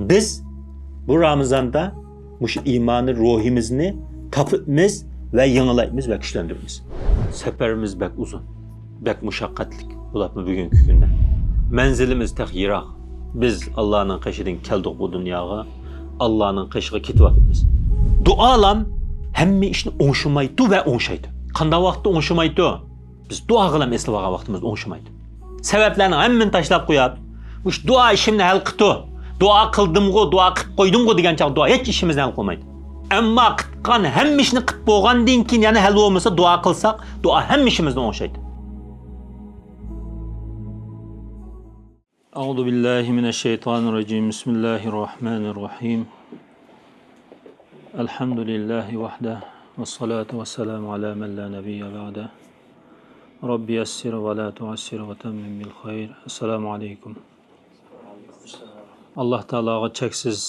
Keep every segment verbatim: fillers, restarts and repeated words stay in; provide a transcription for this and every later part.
بىز بۇ رامىزاندا مۇشۇ ئىمانىي روھىمىزنى تاپىمىز ۋە يېڭىلايمىز ۋە كۈچلەندۈرىمىز. سەپىرىمىز بەك ئۇزۇن، بەك مۇشەققەتلىك، بولۇپمۇ بۈگۈنكى كۈندە. مەنزىلىمىز تېخى يىراق. بىز ئاللانىڭ قېشىدىن كەلدۇق بۇ دۇنياغا، ئاللانىڭ قېشىغا كېتىۋاتىمىز. دۇئالام ھەممە ئىشنى ئوڭشىمايدۇ ۋە ئوڭشايدۇ. قانداق ۋاقىتتا ئوڭشىمايدۇ؟ بىز دۇئاغىلام ئېسىلىۋالغان ۋاقتىمىزدا ئوڭشىمايدۇ. سەۋەبلەرنىڭ ھەممىنى تاشلاپ قويۇپ، مۇشۇ دۇئا ئىشىمنى ھەل قىپتۇ، دۇئا قىلدىمغۇ، دۇئا قىلىپ قويدۇمغۇ دېگەن چاغ دۇئا ھېچ ئىشىمىزنى ھەل قىلمايدۇ. ئەمما قىلغان ھەممە ئىشنى قىلىپ بولغاندىن كېيىن يەنە ھەل بولمىسا، دۇئا قىلساق، دۇئا ھەممە ئىشىمىزنى ئوڭشايدۇ. أعوذ بالله من الشيطان الرجيم. بسم الله الرحمن الرحيم. الحمد لله وحده، والصلاة والسلام على من لا نبي بعده. رب يسر ولا تعسر وتمم بالخير. السلام عليكم. ئاللا تائالاغا چەكسىز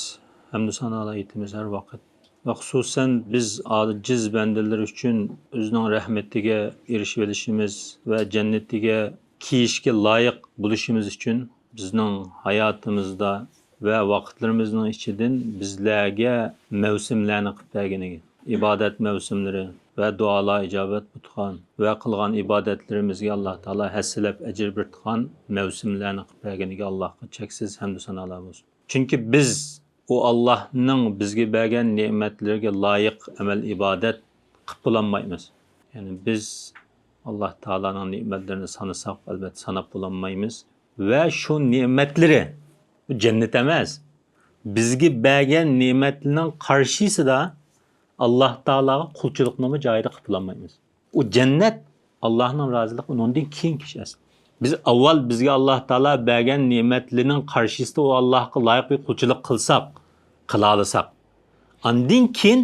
ھەمدۇ سانالار ئېيتىمىز ھەر ۋاقىت. ۋە خۇسۇسەن بىز ئاجىز بەندىلىرى ئۈچۈن ئۆزىنىڭ رەھمىتىگە ئېرىشىۋېلىشىمىز ۋە جەننىتىگە كىرىشكە لايىق بولۇشىمىز ئۈچۈن بىزنىڭ ھاياتىمىزدا ۋە ۋاقىتلىرىمىزنىڭ ئىچىدىن بىزلەرگە مەۋسۇملارنى قىلىپ بەرگىنىگە، ئىبادەت مەۋسۇملىرى ۋە دۇئالار ئىجابەت بولىدىغان ۋە قىلغان ئىبادەتلىرىمىزگە ئاللا تائالا ھەسسىلەپ ئەجىر بېرىدىغان مەۋسۇملارنى قىلىپ بەرگىنىگە ئاللاغا چەكسىز ھەمدۇ سانالار بولسۇن. چۈنكى بىز ئۇ ئاللاھنىڭ بىزگە بەرگەن نېمەتلىرىگە لايىق ئەمەل ئىبادەت قىلىپ بولالمايمىز. يەنى بىز ئاللا تائالانىڭ نېمەتلىرىنى سانىساق، ئەلۋەتتە ساناپ بولالمايمىز. ۋە شۇ نېمەتلىرى، بۇ جەننەت ئەمەس، بىزگە بەرگەن نېمەتلىرىنىڭ قارشىسىدا ئاللا تائالاغا قۇلچىلىقنىمۇ جايىدا قىلىپ بولالمايمىز. ئۇ جەننەت، ئاللاھنىڭ رازىلىقى، ئۇنىڭدىن كېيىنكى ئىش ئەسلى. بىز ئاۋۋال بىزگە ئاللا تائالا بەرگەن نېمەتلىرىنىڭ قارشىسىدا ئۇ ئاللاھقا لايىق بىر قۇلچىلىق قىلساق، قىلالىساق، ئاندىن كېيىن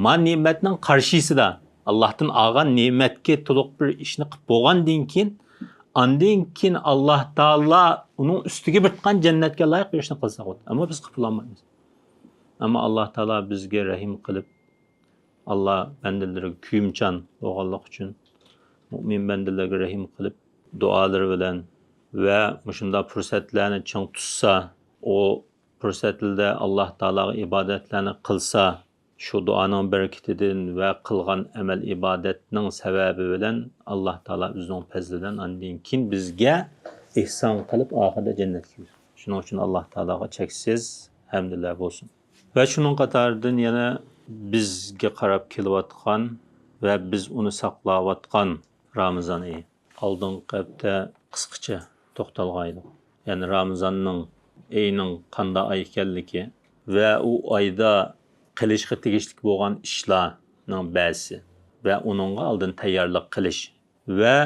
ما نېمەتنىڭ قارشىسىدا، ئاللاھتىن ئالغان نېمەتكە تولۇق بىر ئىشنى قىلىپ بولغاندىن كېيىن، ئاندىن كېيىن ئاللا تائالا ئۇنىڭ ئۈستىگە بېرىدىغان جەننەتكە لايىق بىر ئىشنى قىلساق بولىدۇ. ئەمما بىز قىلىپ بولالمايمىز. ئەمما ئاللا تائالا بىزگە رەھىم قىلىپ، ئاللا بەندىلىرىگە كۆيۈمچان بولغانلىقى ئۈچۈن، مۇئمىن بەندىلەرگە رەھىم قىلىپ، دۇئالىرى بىلەن ۋە مۇشۇنداق پۇرسەتلەرنى چىڭ تۇتسا، ئۇ پۇرسەتلىدە ئاللا تائالاغا ئىبادەتلەرنى قىلسا، شۇ دۇئانىڭ بەرىكىتىدىن ۋە قىلغان ئەمەل ئىبادەتنىڭ سەۋەبى بىلەن ئاللا تائالا ئۆزىنىڭ پەزلىدىن ئاندىن كېيىن بىزگە ئېھسان قىلىپ، ئاخىرىدا جەننەتكە كىرگۈزىدۇ. شۇنىڭ ئۈچۈن ئاللا تائالاغا چەكسىز ھەمدىلەر بولسۇن. ۋە شۇنىڭ قاتارىدىن يەنە بىزگە قاراپ كېلىۋاتقان ۋە بىز ئۇنى ساقلاۋاتقان رامىزان ئېيى. ئالدىنقى ھەپتە قىسقىچە توختالغان ئىدۇق. يەنى رامىزاننىڭ، ئېيىنىڭ قانداق ئاي ئىكەنلىكى ۋە ئۇ ئايدا قىلىشقا تېگىشلىك بولغان ئىشلارنىڭ بەزىسى ۋە ئۇنىڭغا ئالدىن تەييارلىق قىلىش ۋە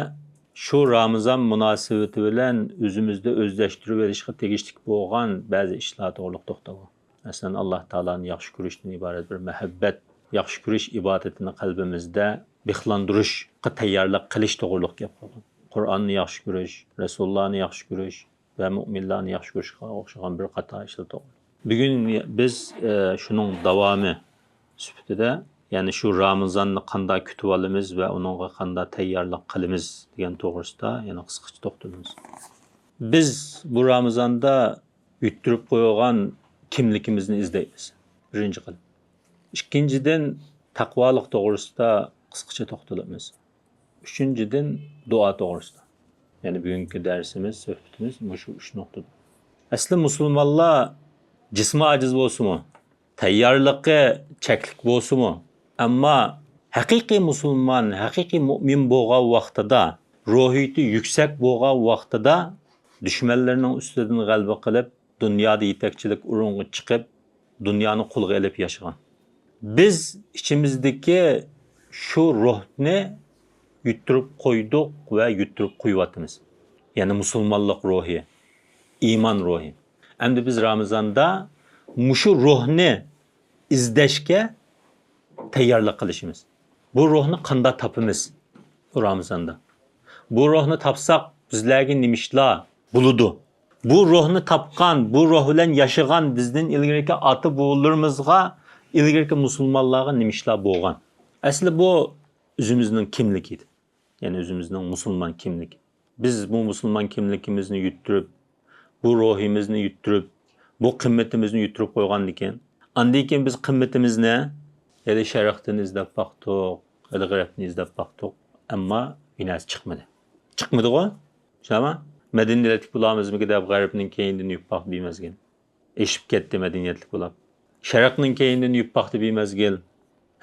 شۇ رامىزان مۇناسىۋىتى بىلەن ئۆزىمىزدە ئۆزلەشتۈرۈۋېلىشقا تېگىشلىك بولغان بەزى ئىشلار توغرۇلۇق توختالغان. مەسىلەن، ئاللا تائالانى ياخشى كۆرۈشتىن ئىبارەت بىر مەھەببەت، ياخشى كۆرۈش ئىبادىتىنى قەلبىمىزدە بىخلاندۇرۇشقا تەييارلىق قىلىش توغرۇلۇق گەپ قىلغان. قۇرئاننى ياخشى كۆرۈش، رەسۇلۇللانى ياخشى كۆرۈش ۋە مۇئمىنلارنى ياخشى كۆرۈشكە ئوخشىغان بىر قاتار ئىشلار توغرۇلۇق. بۈگۈن بىز، ئە، شۇنىڭ داۋامى سۈپىتىدە، يەنى شۇ رامىزاننى قانداق كۈتۈۋالىمىز ۋە ئۇنىڭغا قانداق تەييارلىق قىلىمىز دېگەن توغرىسىدا يەنە قىسقىچە توختىلىمىز. بىز بۇ رامىزاندا يۈتتۈرۈپ قويغان كىملىكىمىزنى ئىزدەيمىز، بىرىنچى قېتىم. ئىككىنچىدىن، تەقۋالىق توغرىسىدا قىسقىچە توختىلىمىز. ئۈچىنچىدىن، دۇئا توغرىسىدا. يەنى بۈگۈنكى دەرسىمىز، سۆھبىتىمىز مۇشۇ ئۈچ نۇقتىدا. ئەسلى مۇسۇلمانلار جىسمى ئاجىز بولسىمۇ، تەييارلىقى چەكلىك بولسىمۇ، ئەمما ھەقىقىي مۇسۇلمان، ھەقىقىي مۇئمىن بولغان ۋاقتىدا، روھىيىتى يۈكسەك بولغان ۋاقتىدا دۈشمەنلىرىنىڭ ئۈستىدىن غەلىبە قىلىپ، دۇنيادا يېتەكچىلىك ئورۇنغا چىقىپ، دۇنيانى قولغا ئېلىپ ياشىغان. بىز ئىچىمىزدىكى شۇ روھنى يۈتتۈرۈپ قويدۇق ۋە يۈتتۈرۈپ قويۇۋاتىمىز. يەنى مۇسۇلمانلىق روھى، ئىمان روھى. ئەمدى بىز رامىزاندا مۇشۇ روھنى ئىزدەشكە تەييارلىق قىلىشىمىز. بۇ روھنى قانداق تاپىمىز رامىزاندا؟ بۇ روھنى تاپساق، بىزلەرگە نېمە ئىشلار بولىدۇ؟ بۇ روھنى تاپقان، بۇ روھ بىلەن ياشىغان بىزدىن ئىلگىرىكى ئاتا-بوۋىلىرىمىزغا، ئىلگىرىكى مۇسۇلمانلارغا نېمە ئىشلار بولغان؟ ئەسلى بۇ ئۆزىمىزنىڭ كىملىكى ئىدى. يەنى ئۆزىمىزنىڭ مۇسۇلمان كىملىكى. بىز بۇ مۇسۇلمان كىملىكىمىزنى يۈتتۈرۈپ، بۇ روھىمىزنى يۈتتۈرۈپ، بۇ قىممىتىمىزنى يۈتتۈرۈپ قويغاندىكىن، ئاندىن كېيىن بىز قىممىتىمىزنى ھېلى شەرقتىن ئىزدەپ باقتۇق، ھېلى غەربتىن ئىزدەپ باقتۇق، ئەمما بىر نەرسە چىقمىدى. چىقمىدىغۇ؟ شۇنداقمۇ؟ مەدەنىيەتلىك بولامىزمىكى دەپ غەربنىڭ كەينىدىن يۈرۈپ باقتى بىر مەزگىل. ئېشىپ كەتتى مەدەنىيەتلىك بولۇپ. شەرقنىڭ كەينىدىن يۈرۈپ باقتى بىر مەزگىل.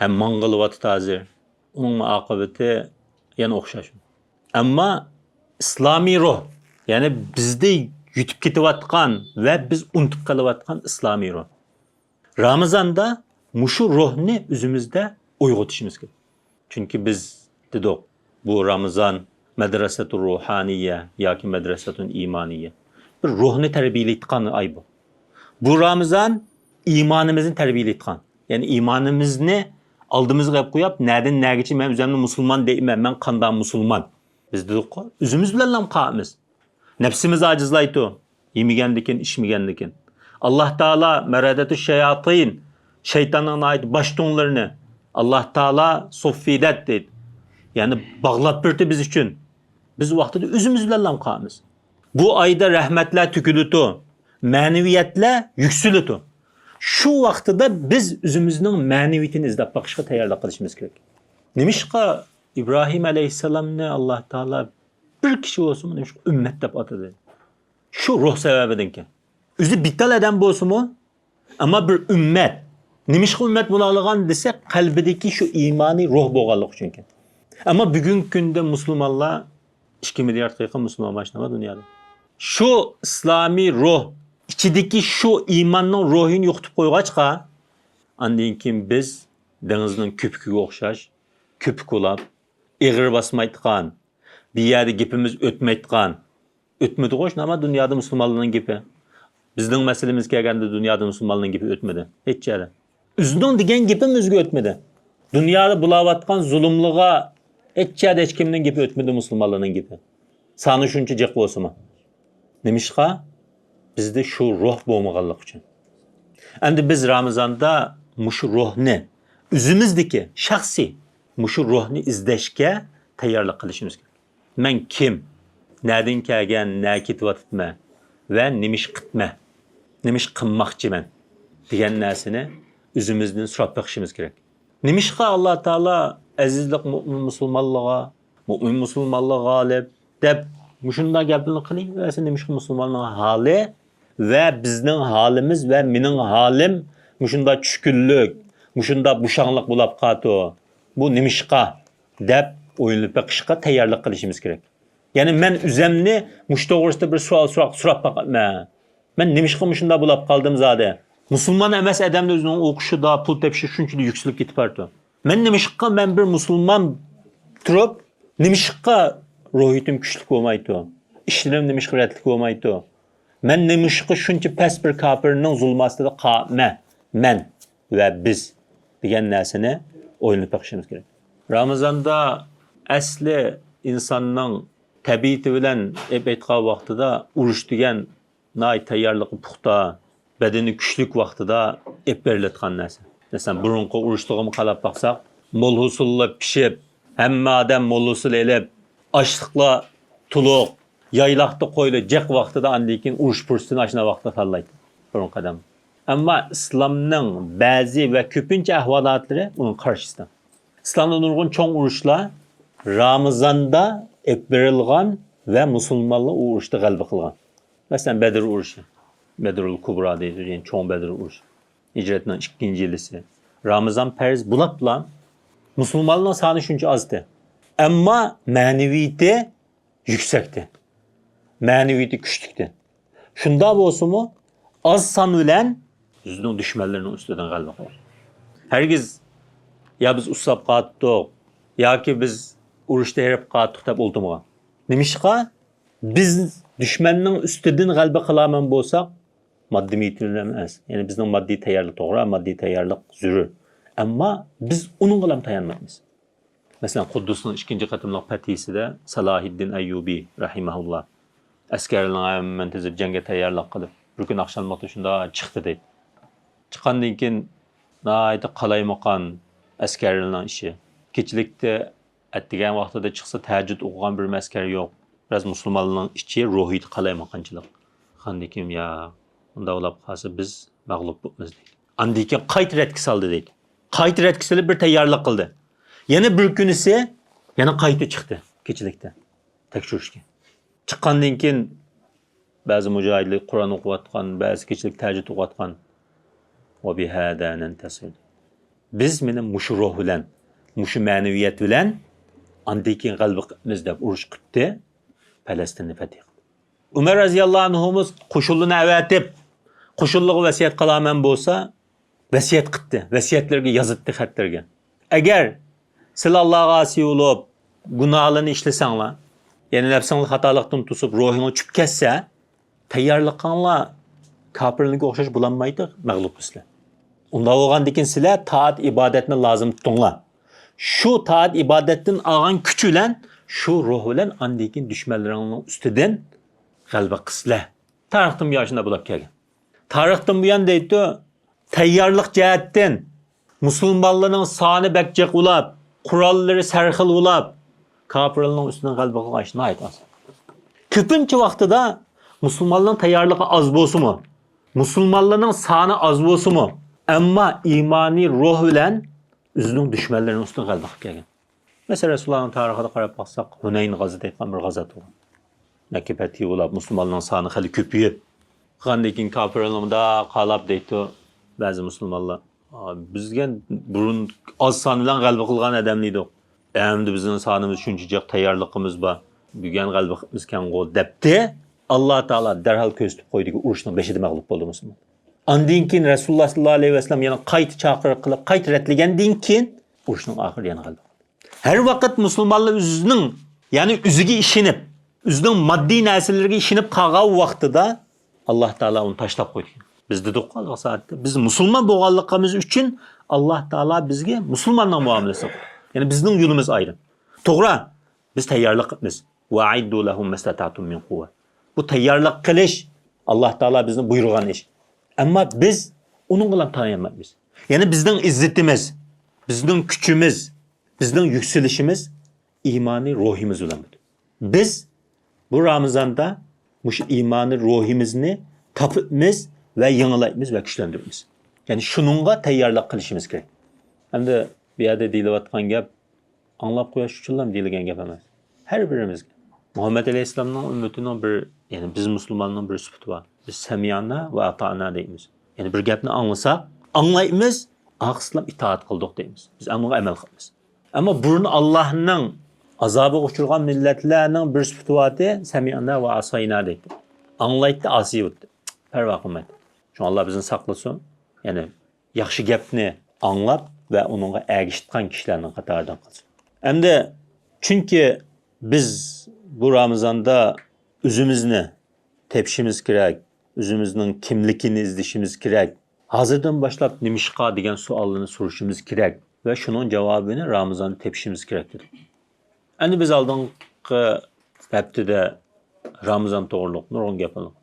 ھەم ماڭغىلىۋاتىدۇ ھازىر. ئۇنىڭ ئاقىۋىتى يەنە ئوخشاش. ئەمما ئىسلامىي روھ، يەنى بىزدە يۈتۈپ كېتىۋاتقان ۋە بىز ئۇنتۇپ قېلىۋاتقان ئىسلامىي روھ. رامىزاندا مۇشۇ روھنى ئۆزىمىزدە ئويغىتىشىمىز كېرەك. چۈنكى بىز دېدۇق، بۇ رامىزان مەدرەسەتۇ روھانىيە ياكى مەدرەسەتۇ ئىمانىيە. بىر روھنى تەربىيەلەيدىغان ئاي بۇ. بۇ رامىزان ئىمانىمىزنى تەربىيەلەيدىغان. يەنى ئىمانىمىزنى ئالدىمىزغا ئېلىپ قويۇپ، نەدىن نەگىچە مەن ئۆزۈمنى مۇسۇلمان دەيمەن، مەن قانداق مۇسۇلمان؟ بىز دېدۇققۇ، ئۆزىمىز بىلەنلا قالىمىز. نەپسىمىز ئاجىزلايتتى. يېمىگەندىكىن، ئىچمىگەندىكىن. ئاللاھ تائالا مەرەدەتۇ شەياتىن، شەيتاننىڭ ناھايىتى باش توڭلىرىنى ئاللاھ تائالا سوففىدەت دەيدۇ. يەنى باغلاپ بېرىدۇ بىز ئۈچۈن. بىز ۋاقتىدا ئۆزىمىز بىلەنلا قالىمىز. بۇ ئايدا رەھمەتلەر تۆكۈلىدۇ، مەنىۋىيەتلەر يۈكسىلىدۇ. شۇ ۋاقتىدا بىز ئۆزىمىزنىڭ مەنىۋىيىتىنى ئىزدەپ باقىشقا تەييارلىق قىلىشىمىز كېرەك. نېمىشقا ئىبراھىم ئەلەيھىسسالامنى ئاللاھ تائالا بىر كىشى بولسىمۇ نېمىشقا ئۈممەت دەپ ئاتىدى؟ شۇ روھ سەۋەبىدىنكى. ئۆزى بىتال ئادەم بولسىمۇ، ئەمما بىر ئۈممەت. نېمىشقا ئۈممەت بولالىغان دېسەك، قەلبىدىكى شۇ ئىمانىي روھ بولغانلىقى ئۈچۈنكەن. ئەمما بۈگۈنكى كۈندە مۇسۇلمانلار ئىككى مىلياردقا يېقىن مۇسۇلمان بار شۇنداقمۇ دۇنيادا. شۇ ئىسلامىي روھ، ئىچىدىكى شۇ ئىماننىڭ روھىنى يوقىتىپ قويغاچقا، ئاندىن كېيىن بىز دېڭىزنىڭ كۆپۈكىگە ئوخشاش، كۆپۈك بولاپ، ئېغىر باسمايدىغان، بۇ يەردە گېپىمىز ئۆتمەيدىغان، ئۆتمىدىغۇ شۇنداقمۇ دۇنيادا مۇسۇلمانلارنىڭ گېپى. بىزنىڭ مەسىلىمىز كەلگەندە دۇنيادا مۇسۇلمانلارنىڭ گېپى ئۆتمىدى. ھېچ يەردە. ئۆزىنىڭ دېگەن گېپىمۇ ئۆزىگە ئۆتمىدى. دۇنيادا بولاۋاتقان زۇلۇملىغا ھېچ يەردە ھېچ كىمنىڭ گېپى ئۆتمىدى مۇسۇلمانلارنىڭ گېپى. سانى شۇنچە جىق بولسىمۇ. نېمىشقا؟ بىزدە شۇ روھ بولمىغانلىقى ئۈچۈن. ئەمدى بىز رامىزاندا مۇشۇ روھنى، ئۆزىمىزدىكى شەخسىي مۇشۇ روھنى ئىزدەشكە تەييارلىق قىلىشىمىز كېرەك. مەن كىم؟ نەدىن كەلگەن؟ نەگە كېتىۋاتىمەن؟ ۋە نېمە ئىش قىپمەن؟ نېمە ئىش قىلماقچىمەن؟ دېگەن نەرسىنى ئۆزىمىزدىن سوراپ بېقىشىمىز كېرەك. نېمىشقا ئاللاھ تائالا ئەزىزلىك مۇئمىن مۇسۇلمانلىقىغا، مۇئمىن مۇسۇلمانلىقىغا غالىب دەپ مۇشۇنداق گەپلەرنى قىلىۋەرسە، نېمىشقا مۇسۇلماننىڭ ھالى ۋە بىزنىڭ ھالىمىز ۋە مېنىڭ ھالىم مۇشۇنداق چۈشكۈنلۈك، مۇشۇنداق بوشاڭلىق بولاپ قالىدۇ؟ بۇ نېمىشقا دەپ ئويلىنىپ بېقىشقا تەييارلىق قىلىشىمىز كېرەك. يەنى مەن ئۆزەمنى مۇشۇ توغرىسىدا بىر سوئال سوراق سوراپ باقىمەن. مەن نېمىشقا مۇشۇنداق بولاپ قالدىم زادى؟ مۇسۇلمان ئەمەس ئادەمنى ئۆزىنىڭ ئوقۇشىدا، پۇل تېپىشى شۇنچىلىك يۈكسىلىپ كېتىپ بارىدۇ. مەن نېمىشقا، مەن بىر مۇسۇلمان تۇرۇپ، نېمىشقا روھىيىتىم كۈچلۈك بولمايدۇ؟ ئىشلىرىم نېمىشقا رەتلىك بولمايدۇ؟ مەن نېمىشقا شۇنچە پەس بىر كاپىرنىڭ زۇلمى ئاستىدا قالىمەن؟ مەن ۋە بىز دېگەن نەرسىنى ئويلىنىپ بېقىشىمىز كېرەك. رامىزاندا ئەسلى ئىنساننىڭ تەبىئىتى بىلەن ئېلىپ ئېيتقان ۋاقتىدا ئۇرۇش دېگەن ناھايىتى تەييارلىقى پۇختا، بەدىنى كۈچلۈك ۋاقتىدا ئېلىپ بېرىلىدىغان نەرسە. مەسىلەن، بۇرۇنقى ئۇرۇشلىرىغىمۇ قاراپ باقساق، مول ھوسۇللا پىشىپ، ھەممە ئادەم مول ھوسۇل ئېلىپ، ئاشلىقلار تولۇق، يايلاقتا قويلار جىق ۋاقتىدا، ئاندىن كېيىن ئۇرۇش پۇرسىتىنى ئاشۇنداق ۋاقىتتا تاللايتتى بۇرۇنقى ئادەم. ئەمما ئىسلامنىڭ بەزى ۋە كۆپىنچە ئەھۋالاتلىرى ئۇنىڭ قارشىسىدا. ئىسلامدا نۇرغۇن چوڭ ئۇرۇشلار رامىزاندا ئېلىپ بېرىلغان ۋە مۇسۇلمانلار ئۇ ئۇرۇشتا غەلىبە قىلغان. مەسىلەن، بەدر ئۇرۇشى، بەدرۇل كۇبرا دەيدۇ، يەنى چوڭ بەدر ئۇرۇشى. ھىجرەتنىڭ ئىككىنچى يىلىسى. رامىزان پەرز بولاپلا مۇسۇلمانلارنىڭ سانى شۇنچە ئازدى. ئەمما مەنىۋىيىتى يۈكسەكتى. مەنىۋىيىتى كۈچلۈكتى. شۇنداق بولسىمۇ، ئاز سان بىلەن ئۆزىنىڭ دۈشمەنلىرىنىڭ ئۈستىدىن غەلىبە قىلدى. ھەرگىز يا بىز ئۇسساپ قاتتۇق، ياكى بىز ئۇرۇشتا ھېرىپ قاتتۇق دەپ ئولتۇرمىغان. نېمىشقا؟ بىز دۈشمەننىڭ ئۈستىدىن غەلىبە قىلالمايدىغان بولساق، ماددىي مېتېرىيال ئەمەس. يەنى بىزنىڭ ماددىي تەييارلىق توغرا، ماددىي تەييارلىق زۆرۈر. ئەمما بىز ئۇنىڭغىلا تايانمايمىز. مەسىلەن، قۇددۇسنىڭ ئىككىنچى قېتىملىق پەتھىسىدە سالاھىددىن ئەييۇبى رەھىمەھۇللا ئەسكەرلىرىنىڭ ھەممىنى تىزىپ، جەڭگە تەييارلىق قىلىپ، بىر كۈنى ئاخشاملىقتا شۇنداق چىقتى دەيدۇ. چىققاندىن كېيىن، ناھايىتى قالايمىقان ئەسكەرلەرنىڭ ئىشى. كېچىلىكتە ئەتىگەن ۋاقتىدا چىقسا، تەھەججۇد ئوقۇغان بىر ئەسكەر يوق. بىراز مۇسۇلمانلارنىڭ ئىچى روھىيىتى قالايمىقانچىلىق. ئاندىن كېيىن، يا، ئۇنداق بولاپ قالسا، بىز مەغلۇپ بوپمىز دەيدۇ. ئاندىن كېيىن قايتا رەتكە سالدى دەيدۇ. قايتا رەتكە سېلىپ بىر تەييارلىق قىلدى. يەنە بىر كۈنىسى يەنە قايتا چىقتى كېچىلىكتە تەكشۈرۈشكە. چىققاندىن كېيىن بەزى مۇجاھىدلار قۇرئان ئوقۇۋاتقان، بەزى كېچىلىك تەھەججۇد ئوقۇۋاتقان. «وبهذا ننتصر.» بىز مانا مۇشۇ روھ بىلەن، مۇشۇ مەنىۋىيەت بىلەن ئاندىن كېيىن غەلىبە قىلىمىز دەپ ئۇرۇش قىپتى، پەلەستىننى پەتھ قىلدى. ئۇمەر رەزىياللاھۇ ئەنھۇمۇز قوشۇنلىرىنى ئەۋەتىپ، قوشۇنلىرىغا ۋەسىيەت قىلامەن بولسا، ۋەسىيەت قىپتى، ۋەسىيەتلىرىگە يازاتتى خەتلەرگە. ئەگەر سىلەر ئاللاغا ئاسىي بولۇپ، گۇناھلارنى ئىشلىسەڭلار، يەنى نەپسىڭلار خاتالىقتىن توسۇپ، روھىڭلار چۈشۈپ كەتسە، تەييارلىقىڭلار كاپىرلارنىڭكىگە ئوخشاش بولالمايدۇ، مەغلۇپ بولىسىلەر. ئۇنداق بولغاندىن كېيىن سىلەر تائەت ئىبادەتنى لازىم تۇتۇڭلار. شۇ تائەت ئىبادەتتىن ئالغان كۈچ بىلەن، شۇ روھ بىلەن ئاندىن كېيىن دۈشمەنلىرىڭنىڭ ئۈستىدىن غەلىبە قىلىسىلەر. تارىختىن بۇيان شۇنداق بولاپ كەلگەن. تارىختىن بۇيان دەيدۇ، تەييارلىق جەھەتتىن مۇسۇلمانلارنىڭ سانى بەك جىق بولاپ، قوراللىرى سەرخىل بولاپ، كاپىرلارنىڭ ئۈستىدىن غەلىبە قىلغان ئىش ناھايىتى ئاز. كۆپىنچە ۋاقتىدا مۇسۇلمانلارنىڭ تەييارلىقى ئاز بولسىمۇ، مۇسۇلمانلارنىڭ سانى ئاز بولسىمۇ، ئەمما ئىمانىي روھ بىلەن ئۆزىنىڭ دۈشمەنلىرىنىڭ ئۈستىدىن غەلىبە قىلىپ كەلگەن. مەسىلەن، رەسۇلۇللانىڭ تارىخىدا قاراپ باقساق، ھۇنەين غازا دەيدىغان بىر غازا بولغان. مەككە پەتھى بولاپ، مۇسۇلمانلارنىڭ سانى خېلى كۆپىيىپ، قىلغاندىن كېيىن كاپىرلار مۇنداق قالاپ دەيدۇ، بەزى مۇسۇلمانلار، «ئا، بىز دېگەن بۇرۇن ئاز سان بىلەن غەلىبە قىلغان ئادەملەر ئىدۇق. ئەمدى بىزنىڭ سانىمىز شۇنچە جىق، تەييارلىقىمىز بار، بۈگۈن غەلىبە قىپمىزكەنغۇ» دەپتى. ئاللا تائالا دەرھال كۆرسىتىپ قويدىكى، ئۇرۇشنىڭ بېشىدا مەغلۇپ بولدى مۇسۇلمان. ئاندىن كېيىن رەسۇلۇللا ساللاللاھۇ ئەلەيھى ۋەسەللەم يەنە قايتا چاقىرىق قىلىپ، قايتا رەتلىگەندىن كېيىن ئۇرۇشنىڭ ئاخىرىدا يەنە غەلىبە قىلدى. ھەر ۋاقىت مۇسۇلمانلار ئۆزىنىڭ، يەنى ئۆزىگە ئىشىنىپ، ئۆزىنىڭ ماددىي نەرسىلىرىگە ئىشىنىپ قالغان ۋاقتىدا، ئاللا تائالا ئۇنى تاشلاپ قويدى. بىز دېدۇققۇ ھازىرقى سائەتتە، بىز مۇسۇلمان بولغانلىقىمىز ئۈچۈن ئاللا تائالا بىزگە مۇسۇلماننىڭ مۇئامىلىسىنى قىلدى. يەنى بىزنىڭ يولىمىز ئايرىم. توغرا، بىز تەييارلىق قىپمىز. «وأعدوا لهم ما استطعتم من قوة.» بۇ تەييارلىق قىلىش ئاللا تائالا بىزنى بۇيرۇغان ئىش. ئەمما بىز ئۇنىڭغا تايانمايمىز. يەنى بىزنىڭ ئىززىتىمىز، بىزنىڭ كۈچىمىز، بىزنىڭ يۈكسىلىشىمىز ئىمانىي روھىمىز بىلەن بولىدۇ. بىز بۇ رامىزاندا مۇشۇ ئىمانىي روھىمىزنى تاپىمىز ۋە يېڭىلايمىز ۋە كۈچلەندۈرىمىز. يەنى شۇنىڭغا تەييارلىق قىلىشىمىز كېرەك. ئەمدى بۇ يەردە دېيىلىۋاتقان گەپ ئاڭلاپ قويۇش ئۈچۈنلا دېيىلگەن گەپ ئەمەس. ھەر بىرىمىزگە. مۇھەممەد ئەلەيھىسسالامنىڭ ئۈممىتىنىڭ بىر، يەنى بىز مۇسۇلماننىڭ بىر سۈپىتى بار. بىز سەمىئنا ۋە ئاتائنا دەيمىز. يەنى بىر گەپنى ئاڭلىساق، ئاڭلايمىز، ئارقىسىدىن ئىتائەت قىلدۇق دەيمىز. بىز ئەمما ئەمەل قىلىمىز. ئەمما بۇرۇن ئاللاھنىڭ ئازابىغا ئۇچرىغان مىللەتلەرنىڭ بىر سۈپىتى بارتى، سەمىئنا ۋە ئاساينا دەيتتى. ئاڭلايتتى، ئاسىي بولاتتى. پەرۋا قىلمايتتى. شۇڭا ئاللا بىزنى ساقلىسۇن. يەنى ياخشى گەپنى ئاڭلاپ ۋە ئۇنىڭغا ئەگىشىدىغان كىشىلەرنىڭ قاتارىدىن قىلسۇن. ئەمدى چۈنكى بىز بۇ رامىزاندا ئۆزىمىزنى تېپىشىمىز كېرەك، ئۆزىمىزنىڭ كىملىكىنى ئىزدىشىمىز كېرەك. ھازىردىن باشلاپ نېمىشقا دېگەن سوئاللارنى سورىشىمىز كېرەك ۋە شۇنىڭ جاۋابىنى رامىزاندا تېپىشىمىز كېرەك دېدۇق. ئەمدى بىز ئالدىنقى ھەپتىدە رامىزان توغرۇلۇق نۇرغۇن گەپ قىلدۇق.